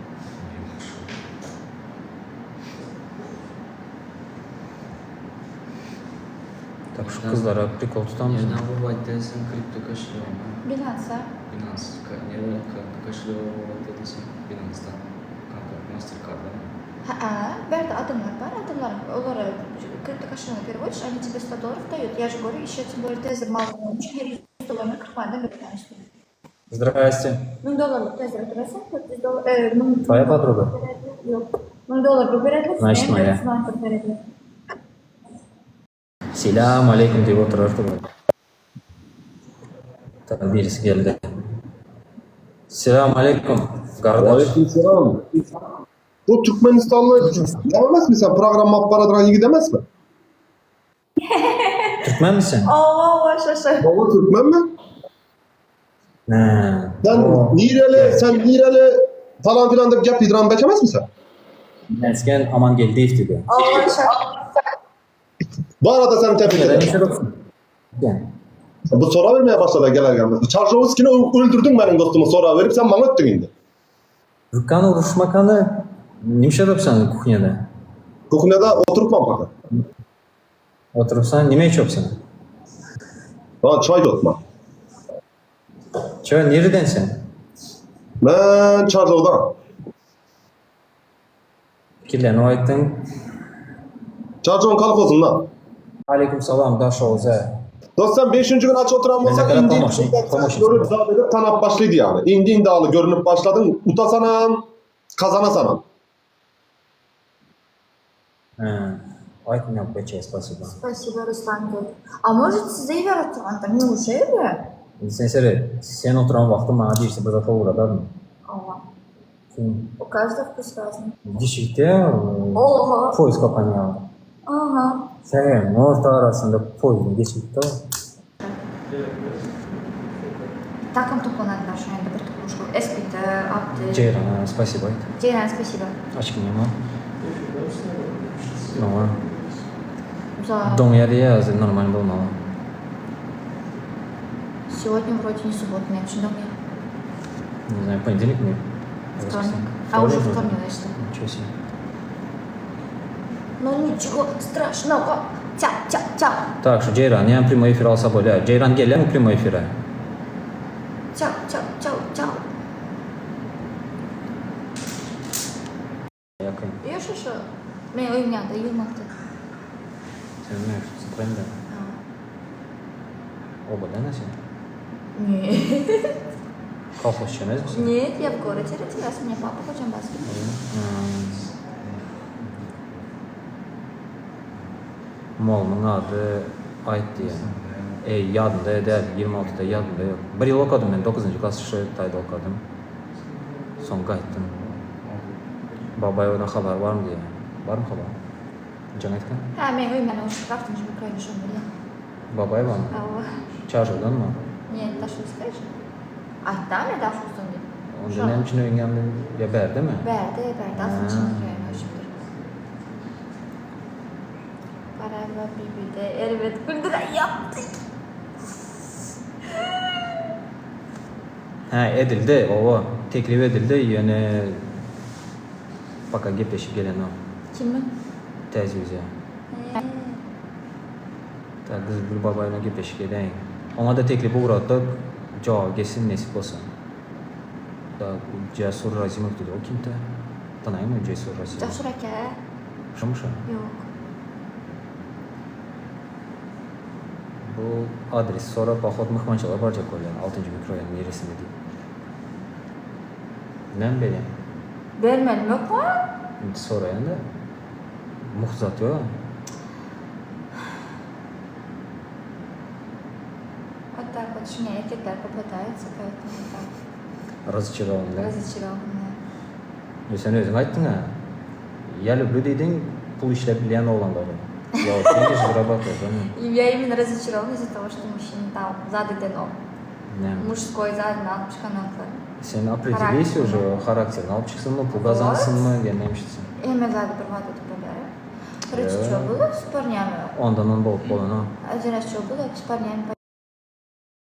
Так, şu gyzlara прикол tutamyz. Nereden bu vaddesin kripto кошелек mı? Binance. Binance. Nereden кошелек vaddesin? Binance'dan. Kanka Mastercard'dan mı? Ha, bärde adamlar bar, adamlar olara kripto кошелек переводишь, они тебе 100 долларов дают. Я же говорю, еще тем более тезер мало, 100 долларına 40 mandan bir tane Здрасте. 1000 dollarlyk тезер ötüresen, 400 dollar, e, 1000 Твоя подруга? Ýok. 1000 dollar bu berediler, Значит, моя. 400 berediler. Selam aleyküm diýip oturardy bu. Так, birisi geldi. Selam aleyküm gardaş. Aleyküm selam. Bu Türkmenistanly emasmi sen programma alyp baradyran ýigit emasmi? Türkmenmi sen? Hawa, şaşa. Hawa türkmenmi? Nä. Sen nireli, sen nireli falan filan diýip gep ýydyran beçemezmi sen? Mesgen Amangeldiýew diýdi. Hawa, şa. Bu arada seni tebrik Neden ederim. işe yoksun? Yani. Bu sora vermeye başladı geler gelmez. Çarjovski'ni öldürdün benim dostumu sora verip sen bana öttün indi. Rükkan uruşmakanı nime yapsan kuhniyada? Kuhniyada oturtmam fakat. Oturupsan nime içiyorsun? Ha çay da otma. Çö nereden sen? Ben Çarjov'dan. Fikirlerini aýtdyň. Çarjov'un kolhozundan. Aleyküm salam Daşoğuz'a. Dost sen 5. gün aç oturan olsan Mezekara indi tomoşin, tomoşin. görüp zat edip tanap başlıydı yani. İndi indi alı görünüp başladın. Utasanan, kazanasanan. He. Aýtmaýan beçe spasiba. Спасибо, Руслан. А может, size yaratılgan не уже Sen sere, sen oturan wagty maňa diýişdi bir zat ugradarmy? Ага. Kim У каждого вкус разный. dişikde Ого. poýuz kapanýar. Ага. Sen orta arasynda poýuzyň geçipdi. Takım toplanan şu anda bir tutmuş. Espiti, aptı. Ceyran, spasiba aýt. Ceyran, спасибо. Açgyn ýa. Normal. За... Doň ýeri ýa normal bolmaly. Сегодня вроде не суббота, нет, что мне? Не знаю, понедельник mi? Вторник. А уже вторник, значит. Ничего себе. Ну ничего страшного. Тя, тя, тя. Так, şu Ceyran, ýa primoý efir alsa bolýar. Ceyran gelýärmi primoý efire? Тя, тя, тя, тя. Ýakyn. Я что, что? Men öýüm ýanda, ýylmakda. Sen näme şu Центральда? Obadan sen? Нет. Kolhozçy emesmi sen? Нет, я в городе родилась. У меня папа Ходжамбасский. Molumyň ady aýt diýen. Eý, ýadymda däl, 26-da ýadymda ýok. Bir ýyl okadym men, 9-njy klas şu taýda okadym. Soň gaýtdym. Babaýewden habar barmy diýen. Barmy habar? Jaň aýtgan? Ha, men öýüm ýanda uçup gapdym, şimdi Ukraina şonu bilýän. Babaýewamy? Hawa. Çarşowdanmy? Нет, Daşoguzda şu. Aýtdam ya Daşoguzdan diýip. Onda näme üçin öýüň ýanynda ýa bärdemi? Bärde, bärde altynjy mikroraýonda öçüpdir. Garaýma bibide erbet güldüren ýapdy. Hä, edildi, owa, teklip edildi, ýöne paka gepleşip gelenok. Kimi? Täze ýüze. He. Tak, Gyzgül Babaýewna gepleşik edäýiň. Oňa-da teklip ugratdyk, jogap gelsin nesip bolsa. Tak, Jasur Razimow diýdi, o kimtä? Tanaýaňmy Jasur Razimow? Jasur aka. Şomy şo? Ýok. Bu adres sorap poxod myhmançylyga barjak bolýan, altynjy mikroraýon niresinde diýip. Näme berýäň? Bermedim ýokmy? Indi soraýan-da. Mugt zat ýok. Вот так вот şuňa erkekler popadaýsa поэтому так. Razçarowan da. Razçarowan. Ýa sen özüň aýtdyň-a. Я люблю diýdiň, pul işläp bilýän oglanlary. Я вот деньги же зарабатываю, да? И я именно разочарована из-за того, что мужчина там zady denok. Näme? Мужской zadyny alyp çykanoklar. Sen определись уже характерini alyp çyksynmy, pul gazansynmy, ýa näme üçin? Hemme zady bir wada edip bolýar. Короче, что было с парнями? Ondan on bolup bolanok. Один раз что было, с парнями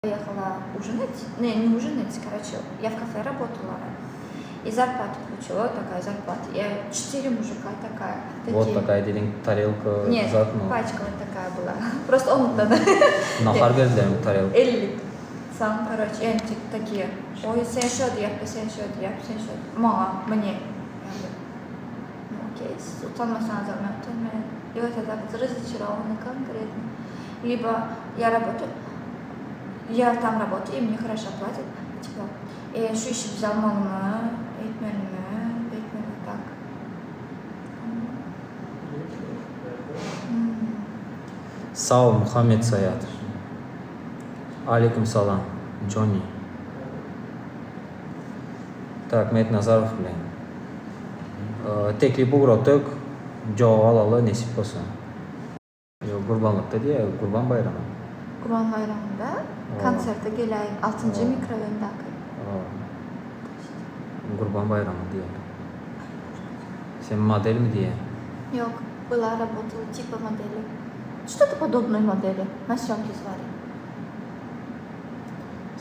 поехала ужинать. Не, не ужинать, короче, я в кафе работала. И зарплату получила, такая зарплата. Я четыре мужика такая. Такие. Вот такая diýdiň, tarelka Нет, zatmy? пачка вот такая была. Просто он тогда. Nahar berdilermi tarelka? Elli. Сам, короче, и они такие, ой, sen şo diýip, sen şo diýip, sen şo. Maňa, мне. Я говорю, ну окей, siz utanmasaňyz men utanmaýan. И вот это вот разочарована конкретно. Либо я работаю, я там работаю, и мне хорошо платят. Типа, e, şu işi biz almalymy, etmelimi, etmeli tak. Sag bol Muhammet Saýat. Aleýkum salam, Jonni. Tak, Met Nazarow bilen. Teklip ugratdyk, jogap alaly nesip bolsa. Gurbanlykda diýýär, Gurban baýramy. Gurban baýramynda konserte geläýiň, altynjy mikroraýondaky. Gurban baýramy diýýär. Sen modelmi diýýär. Ýok, была работала типа modeli. Что-то podobnoý modeli. Na sýomki zwali.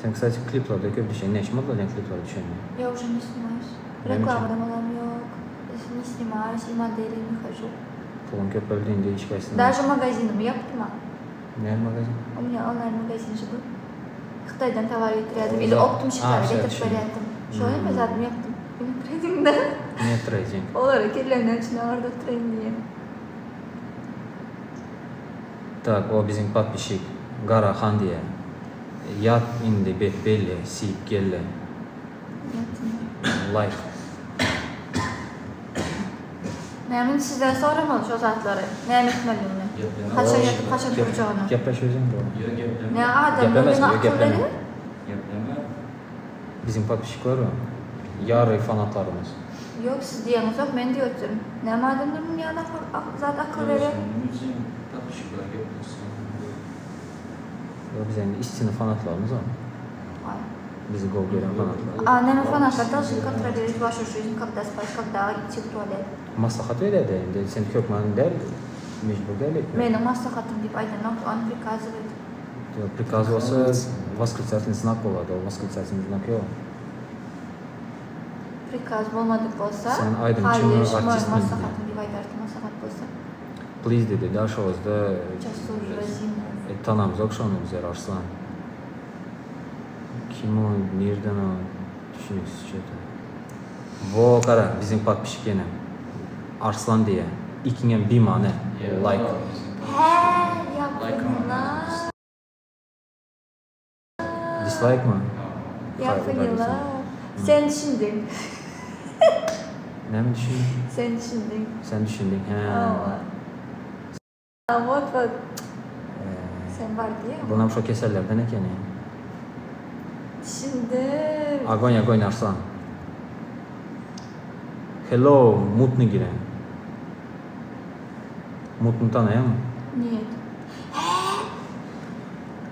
Sen kstati kliplerde köp düşýäň. Näçe model bolýaň kliplerde düşende? Я уже не снимаюсь. Reklamada bolam ýok. Не снимаюсь и modelью не хожу. Puluň köpeldi indi hiç haýsyna. Даже magazinymy ýapdym-a. Näme magazin? U меня onlaýn magazin же был. Hytaýdan towar getirýärdim ili optum şikar getirip berýärdim. Şo ýerde zadymy ýapdym. Ýene tradingde. Ne trading? Olary kellämden içine agyryp oturayyn diýen. Tak o biziň podpişik Gara han diýä. Ýat indi bet belli siýip gelle. Like. Näme indi sizden soramaly şo zatlary. Näme etmelidigini. Haçan ýatyp haçan turjagyny. Gepleş özüň bro. Ýok gepleme. Ne adamlar Geplemez meni ýok akyl gepleme. berýär. Gepleme. Biziň podpişikler o. Ýary fanatlarymyz. Ýok siz diýeňizok men diýip otyryn. Näme adamlar muny ýaly zat akyl berýär. Näme üçin podpişikler geplesin. Ýok biz indi istinny fanatlarymyz o. Bizi gowy görýän fanatlar. A näme fanatlar должны kontrolировать вашу жизнь, когда спать, когда идти в туалет. Maslahat berýärde indi sen hökman däl mejbur däl etmek. Meniň maslahatym diýip aýdanok on prikazywaýt. Ýok prikaz bolsa восклицательный znak bolady ol восклицательный znak ýok. Prikaz bolmadyk bolsa Sen aýdymçymy haýyş artistmi maslahatym diýip aýdardym maslahat bolsa. Please dedi da şowuzda Jasur Razimow. Tanamzok şony bizler Arslan. Kim o nirden o düşüniksiz ço-to. Wo gara biziň podpisçik ýene Arslan diýýä ikiňem bimany like. Hä ýa поняла. Dislike mi? Ýa поняla. Sen düşündiň. Näme düşündiň? Sen düşündiň. Sen düşündiň hä. Hawa. Wot wot. Sen bar diýýäň. Bunam şo kesellerden ekeni. Düşündim. Agoň agoň Arslan. Hello mutny giren. Mutny tanaýaňmy? Niet. Hä?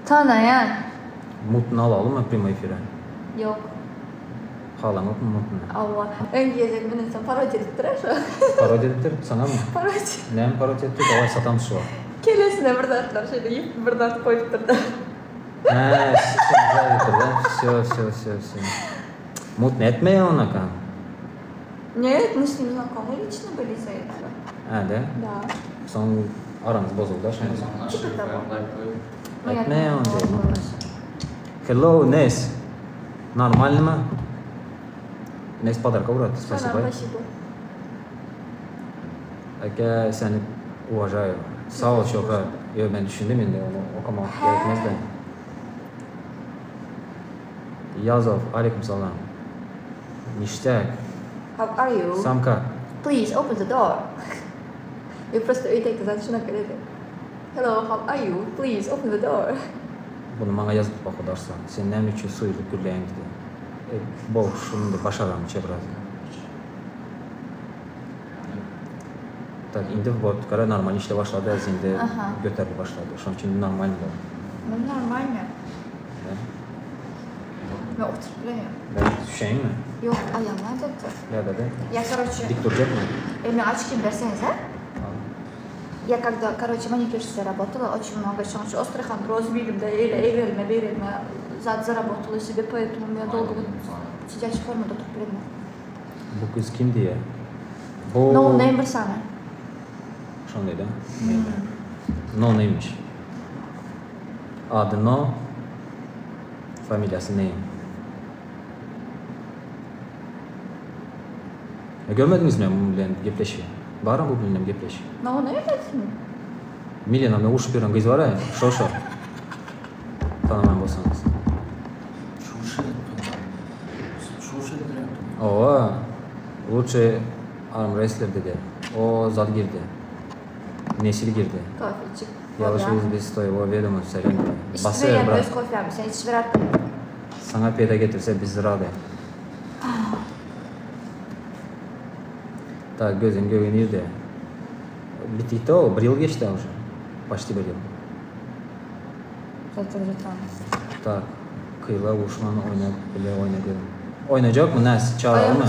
Tanaýan. Mutny alalymy primoý efire? Ýok. Halaňokmy mutny? Hawa. Öňki gezek münensem parodiýa edipdir-ä şo. Parodiýa edipdir? Saňamy? Parodiýa. Näme parodiýa etdi? Daway satam şu wagt. Kellesine bir zatlar şeýle ýüp bir zat goýupdyr-da. Hä, şeýle Wsё, wsё, wsё, wsё. Mutny etmeýä onaka. Нет, мы с ним знакомы лично были из-за этого. Hä, de? Да. Soň araňyz bozuldy şondan soň. Типа того. Etmeýä ony diýip. Hello, Nes. Normalnymy? Nes podarka ugratdy, spasibo. Спасибо. Aka seni uwažaýu. Sag bol Şöhrat. Ýok men düşündim indi ony okamak gerekmezdi. Ýazow aleýkum salam. Niştäk. How are you? Samka. Please open the door. Ýok prosta öýdäki zat şunaka dedi. Hello, how are you? Please open the door. Buny maňa ýazypdy pohodu Arslan. Sen näme üçin suýulyp gürleýäň diýdi. E, bolşum indi başaramça biraz. Tak indi bot gara normal işle başlady az indi göterilip başlady. Şonuň üçin normalny boldy. Men normalny. Men oturyp bilemok. Ben düşeýinmi? Ýok, aýagym agyrdy. Ýa-da-da. Ýa karoçe. Dik durjakmy? E, men açkim berseňiz a? Я когда, короче, маникюрщицей работала, очень много чего. Острый хондроз, билим, да, или egrelme, begrelme, zat заработала себе, поэтому у меня долго вот сидячая форма oturyp bilemok. Bu gyz kim diýýär? Bu No name bir sany. Şonda-da. No name'miş. Ady No, familiýasy Name. E, görmediňizmi bu bilen gepleşi? Baram bu bilenem gepleşi. No name etsin. Milena bilen urşup ýören gyz bar-a, şo-şo. Tanamaýan bolsaňyz. Owa, lutşy armrestler dedi. O zat girdi. Nesil girdi. Kofe içip. Ýalyş biz stoýwo wedomo seren. Içip öz kofämi, sen içip ber. Saňa peýda getirse biz rady. Tak, gözüň gögi nirde? Bitdikde ol, bir ýyl geçdi uje. Почти bir ýyl. Tak, Kyla uruşman oýna bile oýna diýdim. Oýnajakmy Näs, çagyralmy?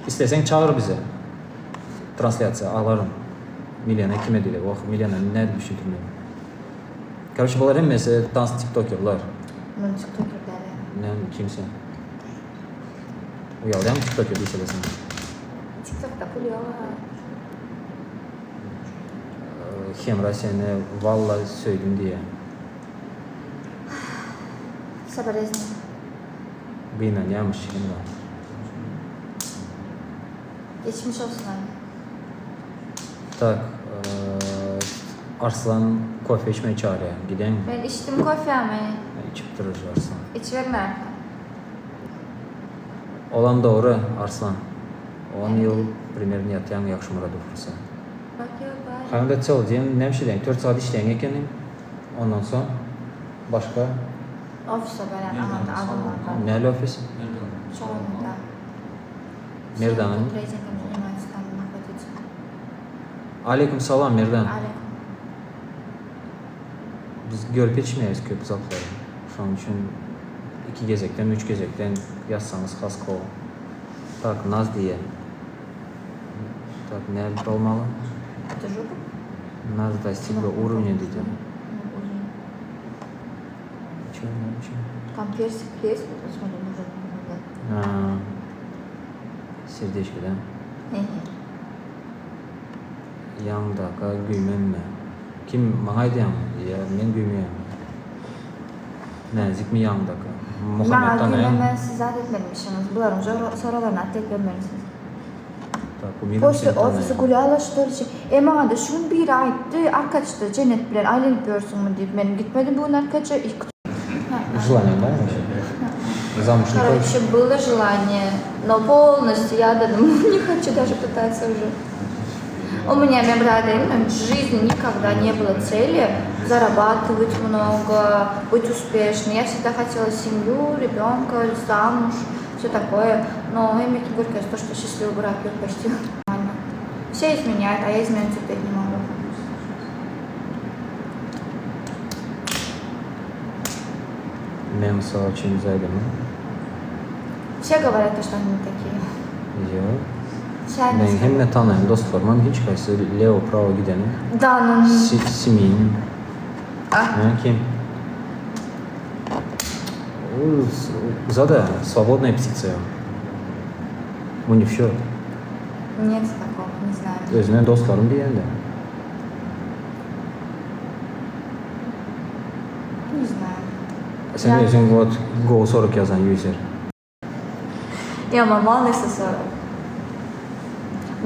Isleseň çagyr bizi. Translýasiýa alaryn. Milena kime diýdi? Wah, Milena nädip düşündirmeli? Karoçe bular hemmesi tans tiktokerler. Men tiktoker däl. Näme kim sen? Uýalýaňmy tiktoker diýseler saňa? Tiktokda pul ýok. Hemra seni walla söýdüm diýýä. Soboleznuýu. Gynanýamyş Hemra. Geçmiş olsun abi. Tak Arslan kofe içmeye çagyrýar gideňmi? Men içdim kofämi. Içipdir uje Arslan. Içiberme Arslan. Olam dogry Arslan. On ýyl primerno ýatýaň Ýagşymyrady otursa. Haýynda çal diýen näme işleýäň? Tört sagat işleýäň ekeniň. Ondan soň başga? Ofise barýan aňyrda adamlar bar. Näli ofis? Şoňda. Merdanyň. Aleýkum salam Merdan. Aleýkum. Biz görüp ýetişmeýäris köp zatlary. Şonuň üçin iki gezekden, üç gezekden ýazsaňyz has gowy. Tak Naz diýýä. Tak nädip bolmaly? Naz dostigla urovnýa diýdi. Çe näme üçin? Tam persik есть, вот смотри, может, Ha. Serdeçka da. Ýaňdaka güýmenme. Kim maňa aýdýaňmy? Ýa men güýmeýänmi? Näzikmi ýaňdaka? Muhammet Maňa tanaýaňmy? güýmenmän siz zat etmelimişiňiz. Bularyň soraglaryna atlet bermelisiňiz. Tak, umydym После seni ofisa tanaýan. gulýala ştoly e maňada şu gün biri aýtdy arkaçda Jennet bilen aýlanyp ýörsüňmi diýip men gitmedim bu gün arkaça ilk Желание barmy вообще? Замуж не хочешь? Короче, было желание, но полностью я да, не хочу даже пытаться уже. У меня, men bir aýdaýynmy, в жизни никогда не было цели зарабатывать много, быть успешной. Я всегда хотела семью, ребенка, замуж, все такое. Но hemme kim görkezdi то, что счастливый брак ýok почти. Нормально. Все изменяют, а я измену терпеть не могу. Men mysal üçin zaýdamy? Все говорят, то, что они не такие. Ýok. Sen Meň hemme tanaýan dostlarymam hiç haýsy lewo prawo gideni. Da, no. Simin. Ah. Ha, kim? Zada swobodная птица. Bu ne wşo. Нет такого, не знаю. Özüne dostlarym diýende. Не знаю. Sen Ya. özüň wot gowy sorak ýazan user. Ýa mamal nese sorak.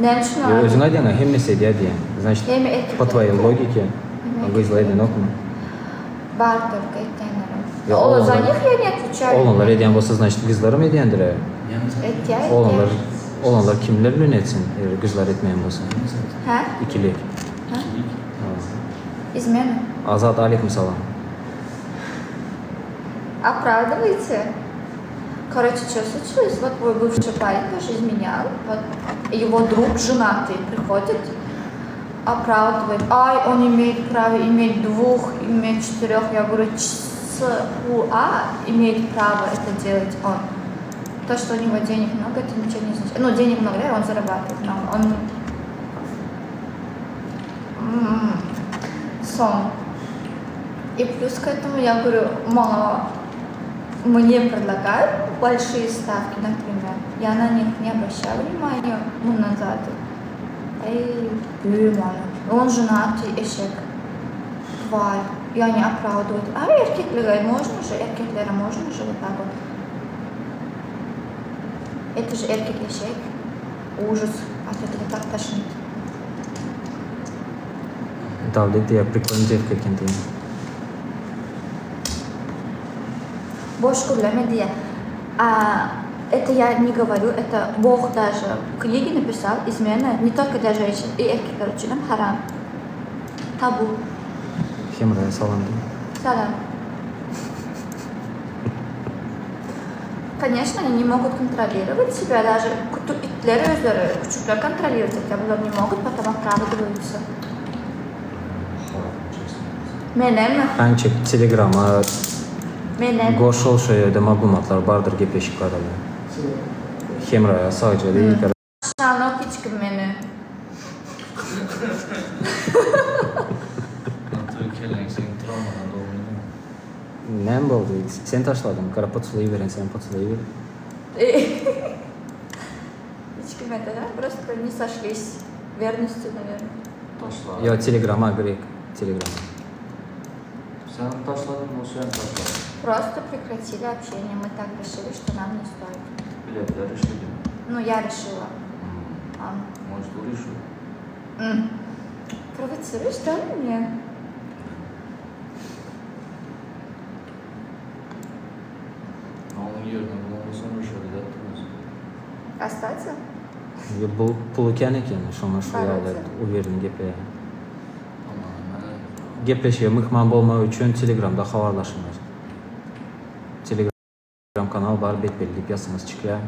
Näme üçin Ýa özüň aýdýaňa hemmesi edýär diýen. Значит, Hemme erkekler po tvojej edýär. logike Hemme gyzlar erkekler. edenokmy? Bar только etýänlerem. Ýa Olar za oglanlar nich я не отвечаю. Oglanlar edýän bolsa значит gyzlaram edýändir-ä. Etýär, etýär. Oglanlar oglanlar kimler bilen etsin eger gyzlar etmeýän bolsa? Hä? Ikilik. Hä? Izmena. Azat aleýkum salam. Оправдываете? Короче, что случилось? Вот мой бывший парень тоже изменял. Вот его друг женатый приходит, оправдывает. Ай, он имеет право иметь двух, иметь четырех. Я говорю, с А имеет право это делать он. То, что у него денег много, это ничего не значит. Ну, денег много, да, он зарабатывает много. Он сон. И плюс к этому я говорю, мама, мне предлагают большие ставки, например. Я на них не обращаю внимания, ну, назад. Эй, мама. Он женатый, eşek. Тварь. И они оправдывают. А erkeklere можно же, erkeklere можно же вот так вот. Это же erkek eşek. Ужас. От этого так тошнит. Dawlet diýýär, prikolny devka eken diýýär. Boş gürleme diýýär. А, это я не говорю, это Бог даже в книге написал, измена не только для женщин, и erkekler üçin hem haram. Tabu. Hemraýa salam diý. Salam. Конечно, они не могут контролировать себя, даже itler özleri, küçükler kontrolировать etýär, bular не могут, потом оправдываются. Menem. Ançik telegrama Menem. goşul şo ýerde maglumatlar bardyr gepleşik barada. Hemraýa sagja diý. Taşlanok hiç kim meni. Antoý kelläň seň trawmadan dolmydymy? Näme boldy? Sen taşladyň. Gara poculyýberen sen poculyýber. Hiç kim это да? Просто не сошлись. Верностью, наверное. Taşla. Ýo telegrama grek telegrama. Sen taşladyň o sen taşlady. Просто прекратили общение. Мы так решили, что нам не стоит. Biletler решили. Ну, я решила. А. Может, ol решил. Провоцируешь, да, меня? Onuň ýerine bolmasaň решили да etmez. Остаться? Ýo bu puly kän eken şoňa şu ýaly Barada. uwerni gepleýär. Aman men Gepleşige myhman bolmak üçin telegramda habarlaşyňyz. Telegram kanal bar bet belli diýip ýazsaňyz çykýar.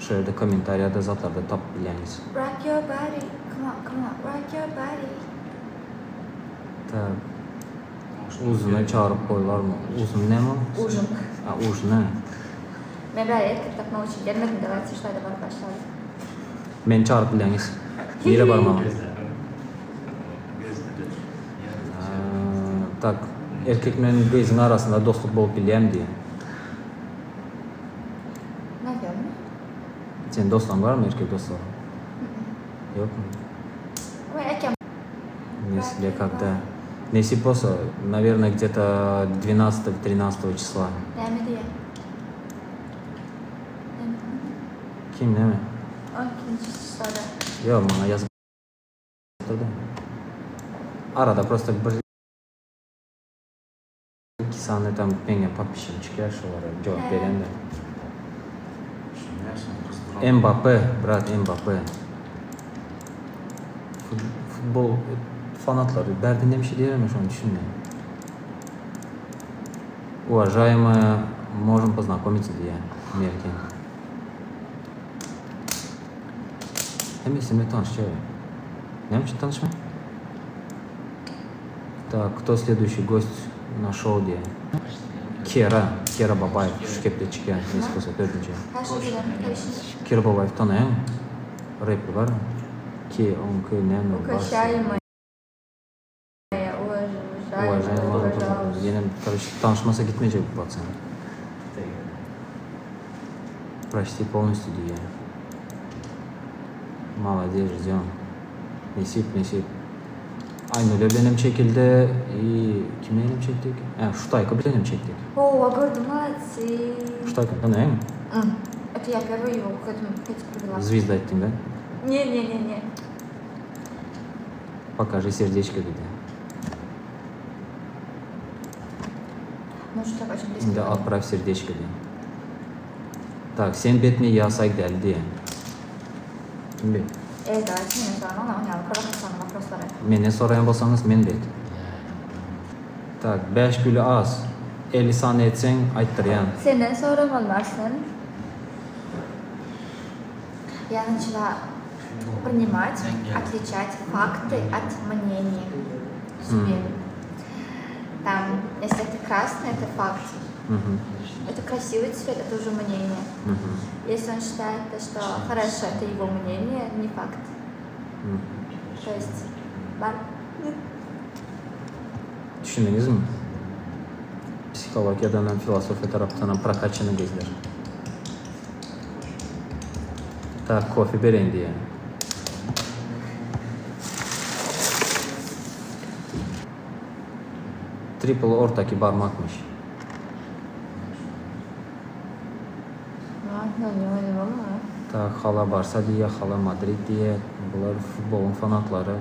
Şo ýerde kommentariýada zatlarda tapyp bilýäňiz. Rock your body. Come on, come on. Rock your body. Tak. Uzyny çagyryp goýlarmy? Uzyn näme ol? Ужин. A ujina. Men bäri erkek tapmak üçin gelmedim давайте şaýda baryp başlaly. Meni çagyryp bilýäňiz. Nirä barmaly? Tak, erkek bilen gyzyň arasynda dostluk bolup bilýämi diýýän. Nawerno. Seniň dostlaryň barmy, erkek dostlaryň? Ýokmy? Oý, ekem. Nesile когда? Nesip bolsa, nawerno gde-to dwenadstogo-trinadstogo çysla. Näme diýýär? Näme? Kim näme? On ikinji çyslada. Ýok, maňa ýazyp durdy. Arada prosto bir iki sany tam meňe podpisçigim çykýar şolara jogap berýän-de. Mbappe, brat, Mbappe. Futbol fanatlary bärde näme şey diýermi şony düşünmeýän. Уважаемая, можем познакомиться diýýär Mergen. Hemmesi bilen tanyşýar. Näme üçin tanyşmaý? Так, кто следующий гость на шоу diýýär. Kera, Kera Babaýew şu gepde çykýar, nesip bolsa dördünji. Her şey bilen karışmış. Kera Babaýew tanaýaňmy? Reper bar. Ke, oňky näme bar. Угощаемая, уважаемая, Уважаемый, пожалуйста. Ýene, короче, tanyşmasa gitmejek bu pacan. Почти полностью diýýär. Молодец, ждем. Nesip, nesip. Aýnur bilenem çekildi. I kim bilenem çekdik? Hä, Şutaýka bilenem çekdik. О, gördüm, молодцы. Şutaýka tanaýaňmy? Это я первый его к этому к провела. Звезда aýtdyň da? Не-не-не-не. Покажи сердечко diýdi. Может, так очень близко. Indi отправь сердечко diýdi. Так, sen betmi ýa saýk däl diýen. Kim bet? Ey, давайте men soraman, oňa провокационный вопрослary. Menden soraýan bolsaňyz men bet. Tak, bäş güli az. 50 sany etseň aýtdyrýan. Senden soramaly Arslan. Я начала принимать, отличать факты от мнений. Себе. Там, если это красный, это факт. Это красивый цвет, это уже мнение. Если он считает, то, что хорошо, это его мнение, не факт. То есть, бар. Düşündiňizmi? Psihologiýadan hem filosofiýa tarapdan hem prokачанный gyzlar. Tak, kofe bereýin diýýär. Triple ortaky barmakmyş. Ладно, не не Tak, hala Barsa diýýär, hala Madrid diýýär. Bular futbolyň fanatlary.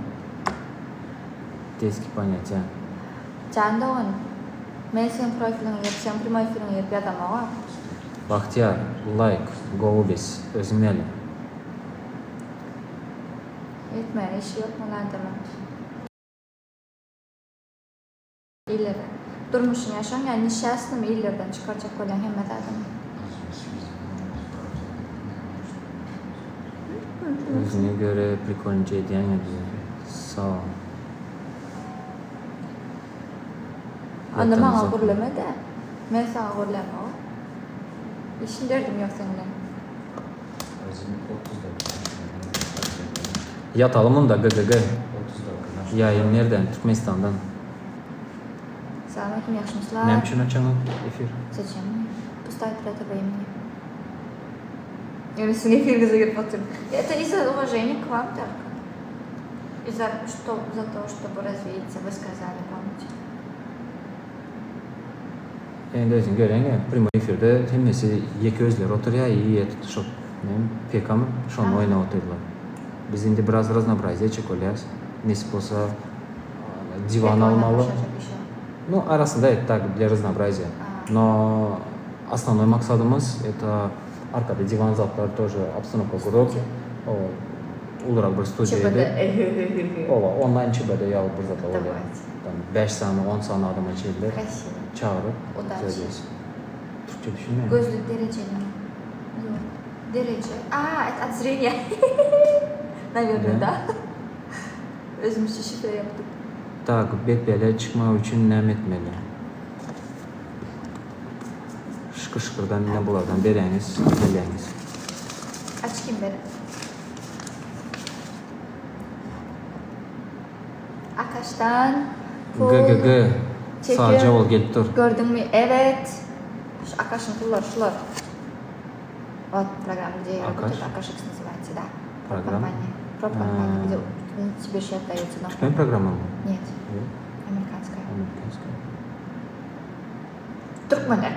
Детский понятие. Jan dogan, men seň profiliňe girip, seň prямой efiriňe girip ýazamok-a. Bagtyýar, laýk, gowy biz, özüň näle? Etmäne işi ýok muň adamyň. Illere. Durmuşyny ýaşaň ýa nişasnymy illerden çykarjak bolýaň hemme zadyny. Özüňe göre prikolnyja edýäňä diýýär. Sag ol. Onda maňa gürleme-de. Men saňa gürlämok. Işim derdim ýok seň bilen. Ýataly munda GGG. Ýaýyn nerden? Türkmenistandan. Salam aleýkum ýagşymyzlar. Näme üçin açaňok efir? Зачем мне? Пустая трата времени. Ýöne siziň efiriňize girip otyryn. Это из-за уважения к вам только. И за что за то, чтобы развиться, вы сказали, помните? Endi özüň göreňä primoý efirde hemmesi ýeke özleri oturýa i etit şo näme pekamy şony oýnap otyrlar. Biz indi biraz raznobraziýa etjek bolýas. Nesip bolsa diwan almaly. Nu arasynda et tak для raznobraziýa. No osnovnoý maksadymyz это arkada diwan zatlar тоже obstanovka gurup ulurak bir studiýa edip oba onlaýn çbd ýaly bir zatlar bolýar. Tam bäş sany on sany adama çenli çagyryp düzedýäs. Türkçe düşünmeýän. Gözlük derejeli. Ýok. Dereje. A, это от зрения. Nawerno da. Özümizçe şifre ýapdyk. Tak, bet bela çykmak üçin näme etmeli? Şykyr şykyrdan ine bulardan beräňiz gelýäňiz. Aç kim berer? Akaşdan pul GGG çekip sagja bol gelip dur. Gördüňmi? Evet. Şu Akaşyň pullary şular. Вот программа, где я работаю, Akaş? Akaş X называется, да. Программа? Компания. Проп-компания, где тебе еще отдаются. но- Türkmen programmamy? Нет, Ýok, американская. amerikanskaya. Türkmenler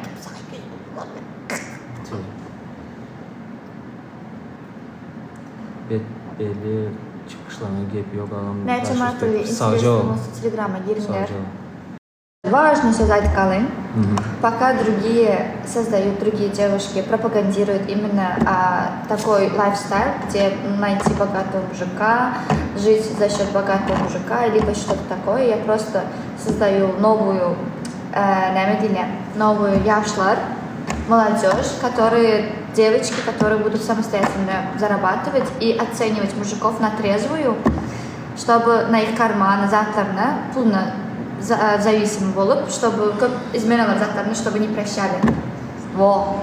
Bet belli çykyşlaryňa gep ýok agam. Näçe marteli Sagja interesli bol. bolsa telegrama giriňler. Sagja bol. Важный söz aýdyp galyň. Пока другие создают, другие девушки пропагандируют именно а, такой лайфстайл, где найти богатого мужика, жить за счет богатого мужика, либо что-то такое, я просто создаю новую, э, näme diýilýär, новую ýaşlar, молодежь, которые, девочки, которые будут самостоятельно зарабатывать и оценивать мужиков на трезвую, чтобы на их карманы zatlaryna, puluna зависим bolup, чтобы köp izmenalar zatlaryny, чтобы не прощали. Wo.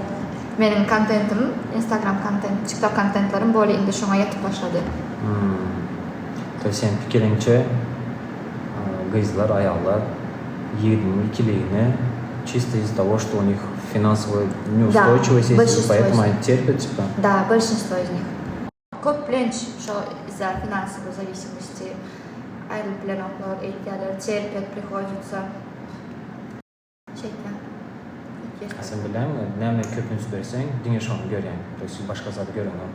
Meniň kontentim, Instagram kontent, TikTok kontentlerim bolý indi şoňa ýetip başlady. Hmm. To есть seň pikiriňçe gyzlar, aýallar ýigidiniň ikiligini чисто из-за того, что у них финансовая неустойчивость есть, большинство поэтому из они терпят, типа? Да, большинство из них. Köplenç şo из-за финансовой зависимости aýrylyp bilenoklar, eýtýärler, terpet prihodится. Şeýtýän. A sen bilýäňmi, näme köp üns berseň, diňe şony görýäň. To есть başga zady göreňok.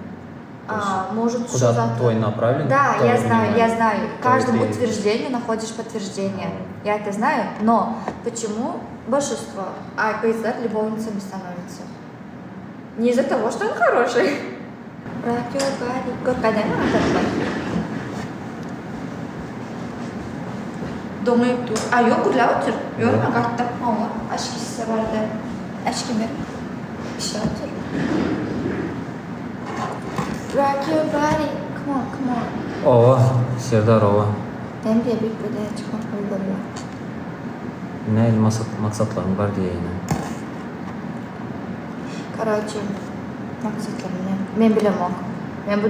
То есть А, может, куда что-то- твой направлен, Да, то я знаю, я внимание. знаю. То Каждому ты- утверждению находишь подтверждение. Я это знаю, но почему большинство а gyzlar любовницами становятся? Не из-за того, что он хороший. Rock your body. Gorkaýdanmy adamlar? Doňup dur. A ýok, gürläp otyr. Ýörme, gatdym. Hawa, aşkisi bardy. Aşkim ber. Işläp otyr. Rock your body. Come on, come on. Oba, Serdar oba. Näme diýýär bir çykmak bolýar. Nähili maksatlaryň bar diýeýin. Короче, maksatlarym näme? Men bilemok. Men bu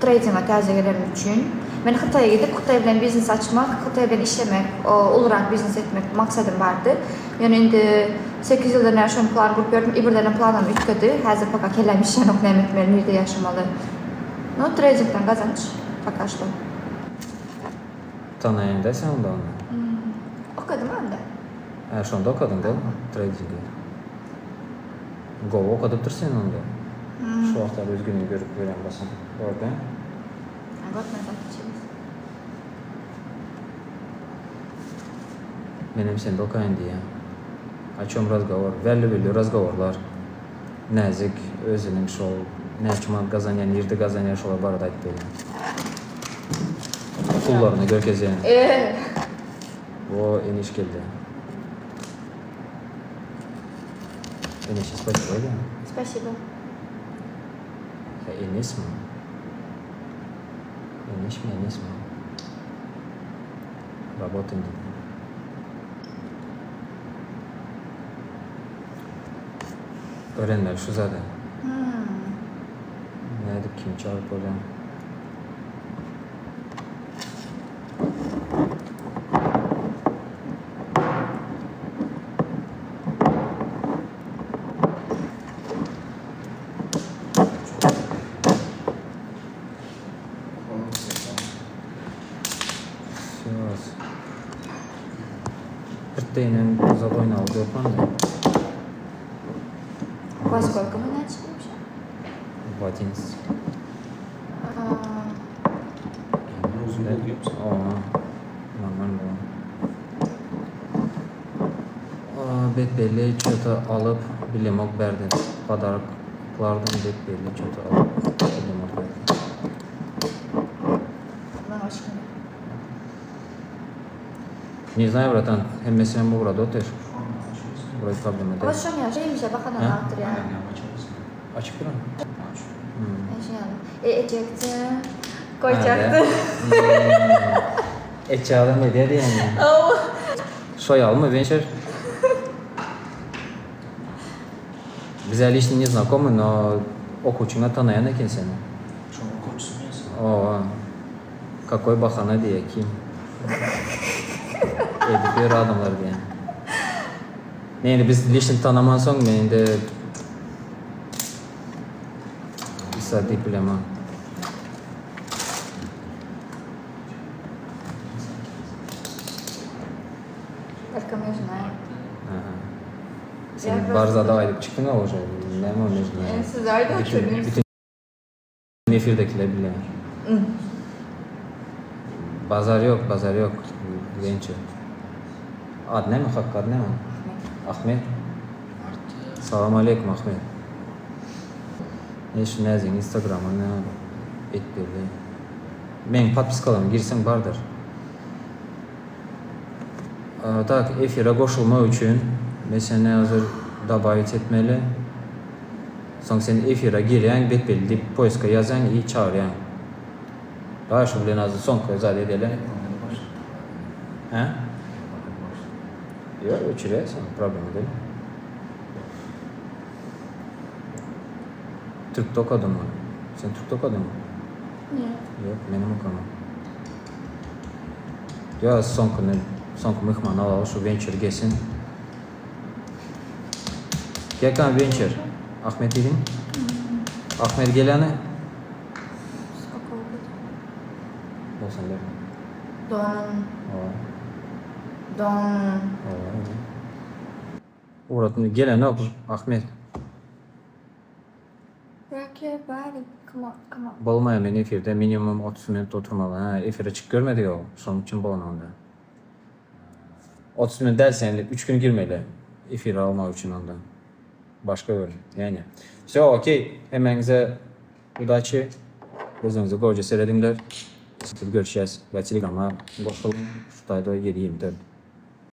treýdinge täze gelenim üçin men Hytaýa gidip, Hytaý bilen biznes açmak, Hytaý bilen işlemek, ulurak biznes etmek maksadym bardy. Ýöne indi 8 ýyldan bäri şony plan gurup ýördüm, i birdenem planym üýtgedi. Häzir пока kelläm işlänok näme etmeli, nirde ýaşamaly. No, treýdingden gazanç пока что. Tanaýaňda sen onda ony? Okadym onda. Hä, şonda okadyň dälmi? Treýdingi. Gowy okadypdyr sen onda. Şu wagtlar öz günüňi görüp ýören bolsaň. Dogry. A god nazad училась. Menem sende okaýyn diýýän. O çem razgovor? Belli-belli razgovorlar. Näzik özüniň şol näçe manat gazanýan, nirde gazanýan şolar barada aýdyp berýän. Pullaryny görkezýän. Eee. O Eneş geldi. Eneşe spasibo aýdýan. Спасибо. Hä, Enesmi? Eneşmi, Enesmi? Работаем diýdi. Öwrenmeli şu zady. Nädip kimi çagyryp bolýar? Birdeýinem uzak oýnaly görmändim. Во сколько мы начали вообще? В 11. А, Uzun boldy ýoksa. Oňa normal bolan. Bet belli çöte alyp bilemok bärden. Podaroklardan bet belli çöte alyp bilemok bärden. Maňa başga ne? Не знаю, братан, hemmesinem ugrady otyr. Burayı problema Ama değil. şoň ýaly şeýmişe bakandan Ha? aldyr ýa. Açyk duran. Şoň ýaly. E etjekdim. Goýjakdym. Etjagam edýär diýýän. Hawa. Şoýalymy Venture? Biz hä лично не знакомы, но okuwçyňa tanaýan eken seni. Şoň okuwçysymy ýa sen? Owa. Kakoý bahana diýýä kim. Edip ýör adamlar diýýän. Ne indi biz lично tanamansoň men indi Isa diýip bilemok. Только мы знаем. Aha. Sen bar zady aýdyp çykdyň-a уже. Näme ony Men size aýdyp Bütün, oturdym. bütün efirdekiler bilýär. Bazar ýok, bazar ýok. Venture. Ady näme, hakyky ady näme? Ahmet. Salam aleýkum Ahmet. Ne şu Näziň instagramyny etdirdi. Meň podpiskalaryma girseň bardyr. Tak, efire goşulmak üçin men seni hazir dobawit etmeli. Soň sen efire girýäň, betbelli diýip poiska ýazýaň i çagyrýaň. Dawaý şu bilen hazir soňky zat edeli. Hä? Ýok, öçürýäs ony, problema däl. Türkde okadyňmy? Sen türkde okadyňmy? Нет. Ýok, menem okamam. Ýok, soňkyny, soňky myhmany alaly, şu Venture gelsin. Gelkan Venture. Ahmet diýdiň? Ahmet gelýäni? С какого года? 94. Дон. Hawa. Дон. Hawa. Ugratmy gelenok Ahmet. Rock your body. Come on, come on. Bolmaýar men efirde minimum 30 minut oturmaly. Hä, efire çykyp görmedik o. Şonuň üçin bolanok. 30 minut däl sen 3 gün girmeli efire almak üçin onda. Başga bir ýani. Всё, okey. Hemmäňize udачи. Özüňize gowja serediňler. Görüşýäs. We Telegrama goşulyň. Şu taýda 7.24.